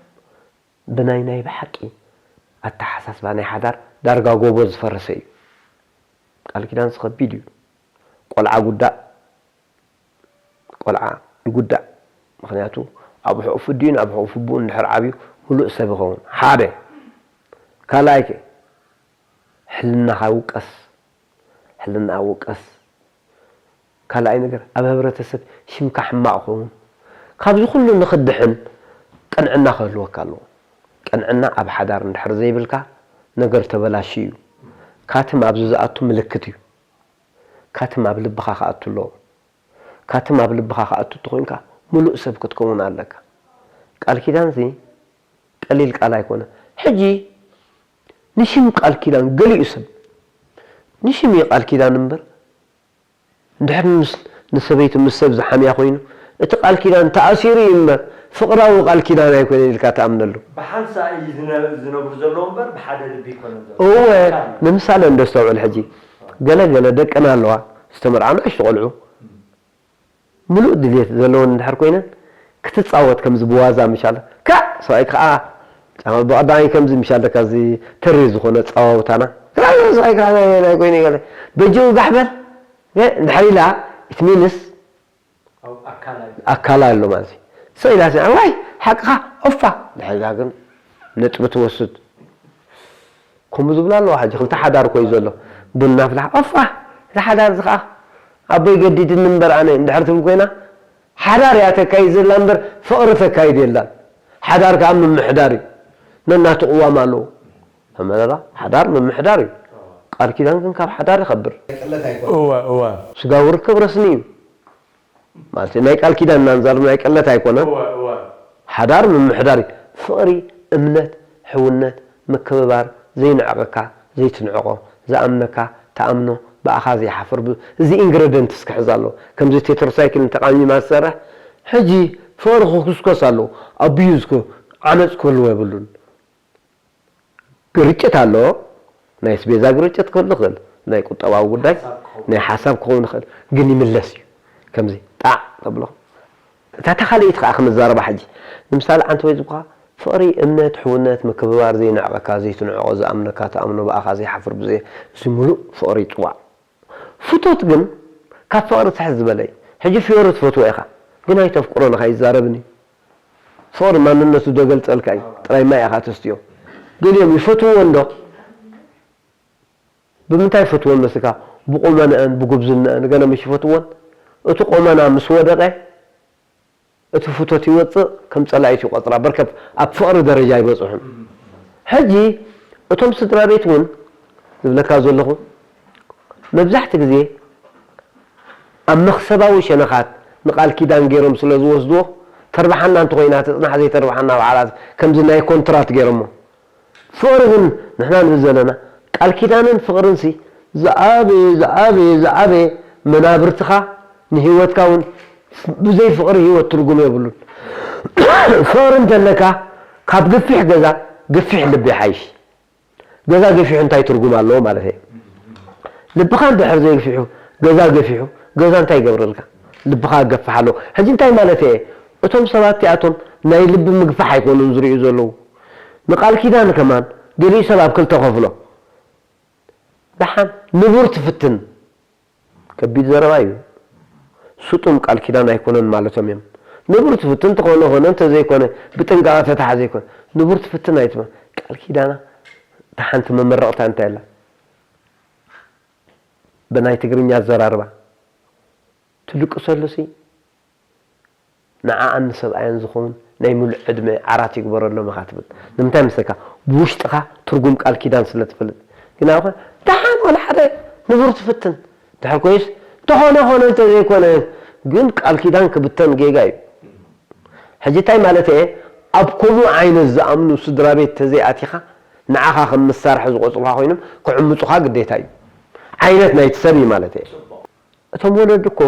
ብናይ ናይ ብሓቂ ኣተሓሳስባ ናይ ሓዳር ዳርጋ ጎቦ ዝፈረሰ እዩ። ቃል ኪዳንስ ከቢድ እዩ። ቆልዓ ጉዳእ፣ ቆልዓ ይጉዳእ። ምኽንያቱ ኣብ ሕቑፉ ኣዲኡን ኣብ ሕቑፉ ኣቦኡን እንድሕር ዓብዩ ምሉእ ሰብ ይኸውን። ሓደ። ካልኣይ ከ፣ ሕልናኻ ውቀስ። ሕልናኣ ውቀስ። ካልኣይ ነገር፣ ኣብ ህብረተሰብ ሽምካ ሕማቕ ክኸውን። ካብዚ ኩሉ ንኽድሕን ቅንዕና ክህልወካ ኣለዎ። ቅንዕና ኣብ ሓዳር እንድሕር ዘይብልካ፣ ነገር ተበላሽዩ እዩ። ካትም ኣብዚ ዝኣቱ ምልክት እዩ። ካትም ኣብ ልብኻ ክኣቱ ኣለዎ። ካትም ኣብ ልብኻ ክኣቱ እንተኾይንካ፣ ምሉእ ሰብ ክትከውን ኣለካ። ቃል ኪዳንሲ ቀሊል ቃል ኣይኮነ። ሕጂ ንሽም ቃል ኪዳን ገሊኡ ሰብ፣ ንሽም እዩ ቃል ኪዳን እምበር፣ እንድሕር ምስ፣ ንሰበይቱ ምስ ሰብ ዝሓምያ ኮይኑ፣ እቲ ቃል ኪዳን ተኣሲሩ እዩ እምበር፣ ፍቕራዊ ቃል ኪዳን ኣይኮነን ኢልካ ትኣምነሉ። ብሓንሳእ እዩ ዝነ-፣ ዝነብሩ ዘለዉ እምበር፣ ብሓደ ልቢ ኣይኮነን ዘለዉ። እወ፣ ኣካል እዩ። ንምሳሌ እንዶ ኣስተውዕል ሕጂ። ገለ ገለ ደቅና ኣለዋ፣ ዝተመርዓ ንኣሽቱ ቆልዑ። ምሉእ ድሌት ዘለወን እንድሕር ኮይነን፣ ክትጻወት ከምዚ ብዋዛ ምሻል፣ ካእ! ሰብኣይኪ ከኣ ጫማ ብቐዳማይ ከምዚ ምሻል፣ ደካ እዚ ተሪር ዝኾነ ኣጸዋውታና። ሰብኣይኪ ከኣ ናይ፣ ናይ ኮይነ ገለ፣ በጅኡ ጋሕ በል፣ ገ-፣ እንድሕር ኢላ፣ it means ኣካላ ኣሎ ማለት እዩ። ስቕ ኢላ ስምዓ፣ ዋይ፣ ሓቅኻ፣ ኦፋ፣ እንድሕር ኢላ ግን ነጥቢ ትወስድ። ከምኡ ዝብላ ኣለዋ። ሕጂ ክልተ ሓዳር እኮ እዩ ዘሎ። ቡና ኣፍልሓ፣ ኦፋ፣ እዚ ሓዳር እዚ ኸዓ ኣቦይ ገዲድኒ እምበር ኣነ እንድሕር ትብል ኮይና፣ ሓዳር እያ ተካይድ ዘላ እምበር ፍቕሪ ተካይድ የላን። ሓዳር ከኣ ምምሕዳር እዩ። ነናቱ ቅዋም ኣለዎ። ተመረራ፣ ሓዳር ምምሕዳር እዩ። ቃል ኪዳን ግን ካብ ሓዳር ይኸብር። እወ፣ እወ። ስጋዊ ርክብ ረስኒ እዩ። ማለት ናይ ቃል ኪዳን እናንዛር ናይ ቀለት ኣይኮነን። እወ፣ እወ። ሓዳር ምምሕዳር እዩ። ፍቕሪ፣ እምነት፣ ሕውነት፣ ምክብባር፣ ዘይንዕቐካ፣ ዘይትንዕቖ፣ ዝኣምነካ፣ ትኣምኖ፣ ብኣኻ ዘይሓፍር፣ ብ-፣ እዚ ኢንግረደንትስ ክሕዝ ኣለዎ። ከምዚ ቴትሮሳይክል እንተቓሚማ ዝሰርሕ፣ ሕጂ ፍቕሪ ክኩስኮስ ኣለዎ። ኣቢዩዝ ክኮ-፣ ዓመጽ ክህልዎ የብሉን። ግርጭት ኣሎ። ናይ ኣስቤዛ ግርጭት ክህሉ ይኽእል፣ ናይ ቁጠባዊ ጉዳይ፣ ሓሳብ ክኸውን። ናይ ሓሳብ ክኸውን ይኽእል፣ ግን ይምለስ እዩ። ከምዚ ጣዕ ተብሎ። እታ ካልኣይቲ ከኣ ክንዛረባ ሕጂ። ንምሳሌ፣ ዓንተ ወይ ዝብኻ ፍቕሪ፣ እምነት፣ ሕውነት፣ ምክብባር፣ ዘይንዕቐካ፣ ዘይትንዕቖ፣ ዝኣምነካ፣ ትኣምኖ፣ ብኣኻ ዘይሓፍር፣ ብዘይ-፣ እዚ ምሉእ ፍቕሪ ይጽዋዕ። ፍቶት ግን ካብ ፍቕሪ ትሕት ዝበለ እዩ። ሕጂ ፍዮሪ ትፈትዎ ኢኻ፣ ግን ኣይተፍቅሮን ኢኻ፣ ይዛረብን እዩ። ፍቕሪ ማንነቱ ዶ ገልጸልካ እዩ፣ ጥራይ ማይ ኢኻ ተስትዮ። ገሊኦም ይፈትውወን ዶ? ብምንታይ ይፈትወን መስልካ? ብቁመንአን፣ ብጉብዝንአን፣ ገለ ምሽ ይፈትወን። እቲ ቆመና ምስ ወደቐ፣ እቲ ፍቶት ይወጽእ፣ ከም ጸላኢት ይቆጽራ። በርከት ኣብ ፍቕሪ ደረጃ ኣይበጽሑን። ሕጂ እቶም ስድራ ቤት እውን ዝብለካ ዘለኹ፣ መብዛሕቲ ግዜ ኣብ መኽሰባዊ ሸነኻት ንቃል ኪዳን ገይሮም ስለ ዝወስድዎ፣ ተርብሓና እንተኾይና ትጽናሕ፣ ዘይተርብሓና ባዕላ ከምዚ ናይ ኮንትራት ገይሮሞ። ፍቕሪ ግን ንሕና ንብል ዘለና ቃል ኪዳንን ፍቕርንሲ ዝዓበየ ዝዓበየ ዝዓበየ መናብርትኻ ንህይወትካ እውን ብዘይ ፍቕሪ ህይወት ትርጉም የብሉን። ፍቕሪ እንተለካ ካብ ገፊሕ ገዛ ገፊሕ ልቢ ይሓይሽ። ገዛ ገፊሑ እንታይ ትርጉም ኣለዎ ማለት እየ? ልብኻ እንድሕር ዘይግፊሑ ገዛ ገፊሑ ገዛ እንታይ ይገብረልካ? ልብኻ ገፍሕ ኣለዎ። ሕጂ እንታይ ማለት እየ? እቶም ሰባት እቲኣቶም ናይ ልቢ ምግፋሕ ኣይኮኑን ዝርእዩ ዘለዉ። ንቃል ኪዳን ከማን ገሊኡ ሰብ ኣብ ክልተ ከፍሎ። ደሓን ንቡር ትፍትን። ከቢድ ዘረባ እዩ። ስጡም ቃል ኪዳን ኣይኮነን ማለቶም እዮም። ንቡር ትፍትን ተኾነ ኾነ እንተዘይኮነ ብጥንቃቐ ተተሓዘ ይኮነ። ንቡር ትፍትን ኣይትበል። ቃል ኪዳና እታ ሓንቲ መመረቕታ እንታይ ኣላ? ብናይ ትግርኛ ኣዘራርባ ትልቅሰሉሲ ንዓኣን ንሰብኣያን ዝኸውን ናይ ምሉእ ዕድመ ዓራት ይግበረሎም ኢኻ ትብል። ንምንታይ መሰለካ? ብውሽጥኻ ትርጉም ቃል ኪዳን ስለ ትፈልጥ። ግን ኣብ ደሓን ወላ ሓደ ንቡር ትፍትን። ድሕር ኮይስ እንተኾነ ኾነ እንተዘይኮነ ግን ቃል ኪዳን ክብተን ጌጋ እዩ። ሕጂ እንታይ ማለት እየ? ኣብ ከምኡ ዓይነት ዝኣምኑ ስድራ ቤት ተዘይኣቲኻ ንዓኻ ከም መሳርሒ ዝቆፅሩኻ ኮይኖም ክዕምፁኻ ግዴታ እዩ። ዓይነት ናይቲ ሰብ እዩ ማለት እየ። እቶም ወለዲ እኮ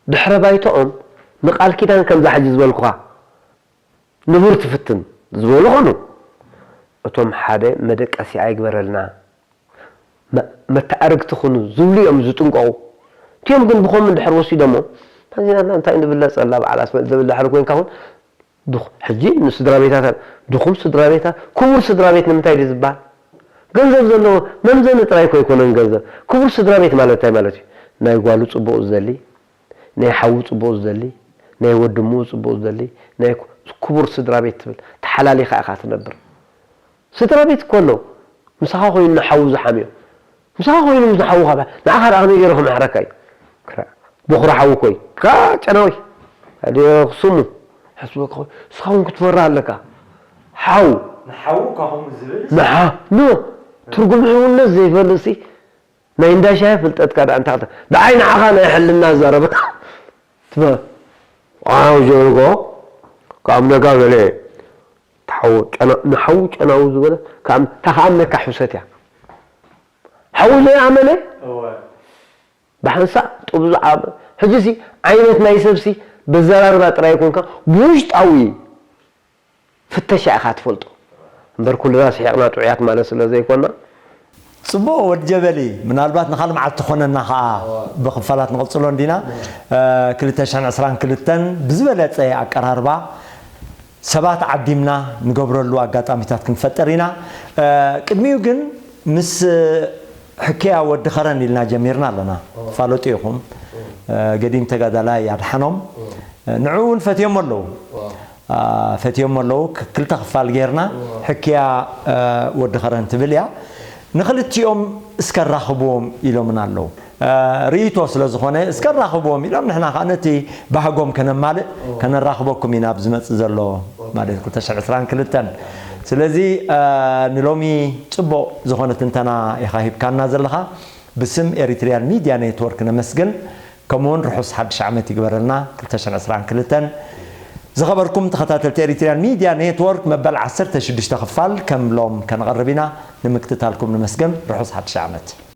ድሕረ ባይታኦም ንቃል ኪዳን ከምዛ ሕጂ ዝበልኩኻ ንቡር ትፍትን ዝበሉ ኾኑ። እቶም ሓደ መደቀሲ ኣይግበረልና መ- መተኣረግቲ ኹኑ ዝብሉ እዮም ዝጥንቀቑ። እቲኦም ግን ብኸም እንድሕር ወሲዶሞ ታዚናትና እንታይ ንብለ ጸላ በዓል ኣስመል ዝብል ድሕር ኮንካ ኹን ድኹ- ሕጂ ንስድራ ቤታታት ድኹም ስድራ ቤታት ክቡር ስድራ ቤት ንምንታይ ድዩ ዝበሃል? ገንዘብ ዘለዎ መምዘኒ ጥራይ እኮ ኣይኮነን ገንዘብ። ክቡር ስድራ ቤት ማለት እንታይ ማለት እዩ? ናይ ጓሉ ጽቡቕ ዝደሊ፣ ናይ ሓዉ ጽቡቕ ዝደሊ፣ ናይ ወድምኡ ጽቡቕ ዝደሊ፣ ናይ ኩ- ክቡር ስድራ ቤት ትብል ተሓላሊኻ ኢኻ ትነብር። ስድራ ቤት እኮ ኣሎ ምሳኻ ኮይኑ ንሓዉ ዝሓምዮ ምሳኻ ኮይኑ ምስ ንሓዉኻ ባ ንዓኻ ደኣ ከመይ ገይሩ ክምሕረካ እዩ? ክራ- በኹሪ ሓዉ ኮይ ካ ጨናዊ ኣደ ክስሙ ሕስበካ ኮይ እስኻ እውን ክትፈርህ ኣለካ ሓው ንሓዉ ካብኡ ዝብል ንሓ ኖ ትርጉም ሕውነት ዘይፈልጥ ሲ ናይ እንዳ ሻሂ ፍልጠትካ ደኣ እንታይ ክተ- ደዓይ ንዓኻ ናይ ሕልና ዛረበ ትበ ኣው ጀርጎ ካብ ነጋ ገለ ተሓው ጨና ንሓው ጨናው ዝበለ ካብ ተኻኣመካ ሕውሰት እያ ሓው ዘይኣመነ ብሓንሳእ ጥብዙ ዓብ ሕጂ ሲ ዓይነት ናይ ሰብ ሲ በዘራርባ ጥራይ ይኮንካ ብውሽጣዊ ፍተሻ ኢኻ ትፈልጦ እምበር ኩልና ስሒቕና ጥዑያት ማለት ስለ ዘይኮና ጽቡቕ ወዲ ጀበሊ ምናልባት ንኻል መዓልቲ ትኾነና ኸዓ ብኽፋላት ንቕጽሎ እንዲና ክልተ ሽሕን ዕስራን ክልተን ብዝበለጸ ኣቀራርባ ሰባት ዓዲምና ንገብረሉ ኣጋጣሚታት ክንፈጥር ኢና ቅድሚኡ ግን ምስ ሕክያ ወዲ ኸረን ኢልና ጀሚርና ኣለና ትፋለጡ ኢኹም ገዲም ተጋዳላይ ኣድሓኖም ንዕኡ እውን ፈትዮም ኣለዉ ፈትዮም ኣለዉ ክልተ ክፋል ጌርና ሕክያ ወዲ ኸረን ትብል እያ ንኽልቲኦም እስከ ራኽብዎም ኢሎምና ኣለዉ ርእይቶ ስለ ዝኾነ እስከ ራኽብዎም ኢሎም ንሕና ከዓ ነቲ ባህጎም ከነማልእ ከነራኽበኩም ኢና ኣብ ዝመፅእ ዘሎ ማለት ክልተ ሽሕን ዕስራን ክልተን ስለዚ ንሎሚ ፅቡቕ ዝኾነ ትንተና ኢኻ ሂብካና ዘለኻ ብስም ኤሪትሪያን ሚድያ ኔትወርክ ነመስግን ከምኡውን ርሑስ ሓድሽ ዓመት ይግበረልና ክልተ ሽሕን ዕስራን ክልተን ዝኸበርኩም ተኸታተልቲ ኤሪትሪያን ሚድያ ኔትወርክ መበል ዓሰርተ ሽዱሽተ ክፋል ከም ሎም ከነቕርብ ኢና ንምክትታልኩም ነመስግን ርሑስ ሓድሽ ዓመት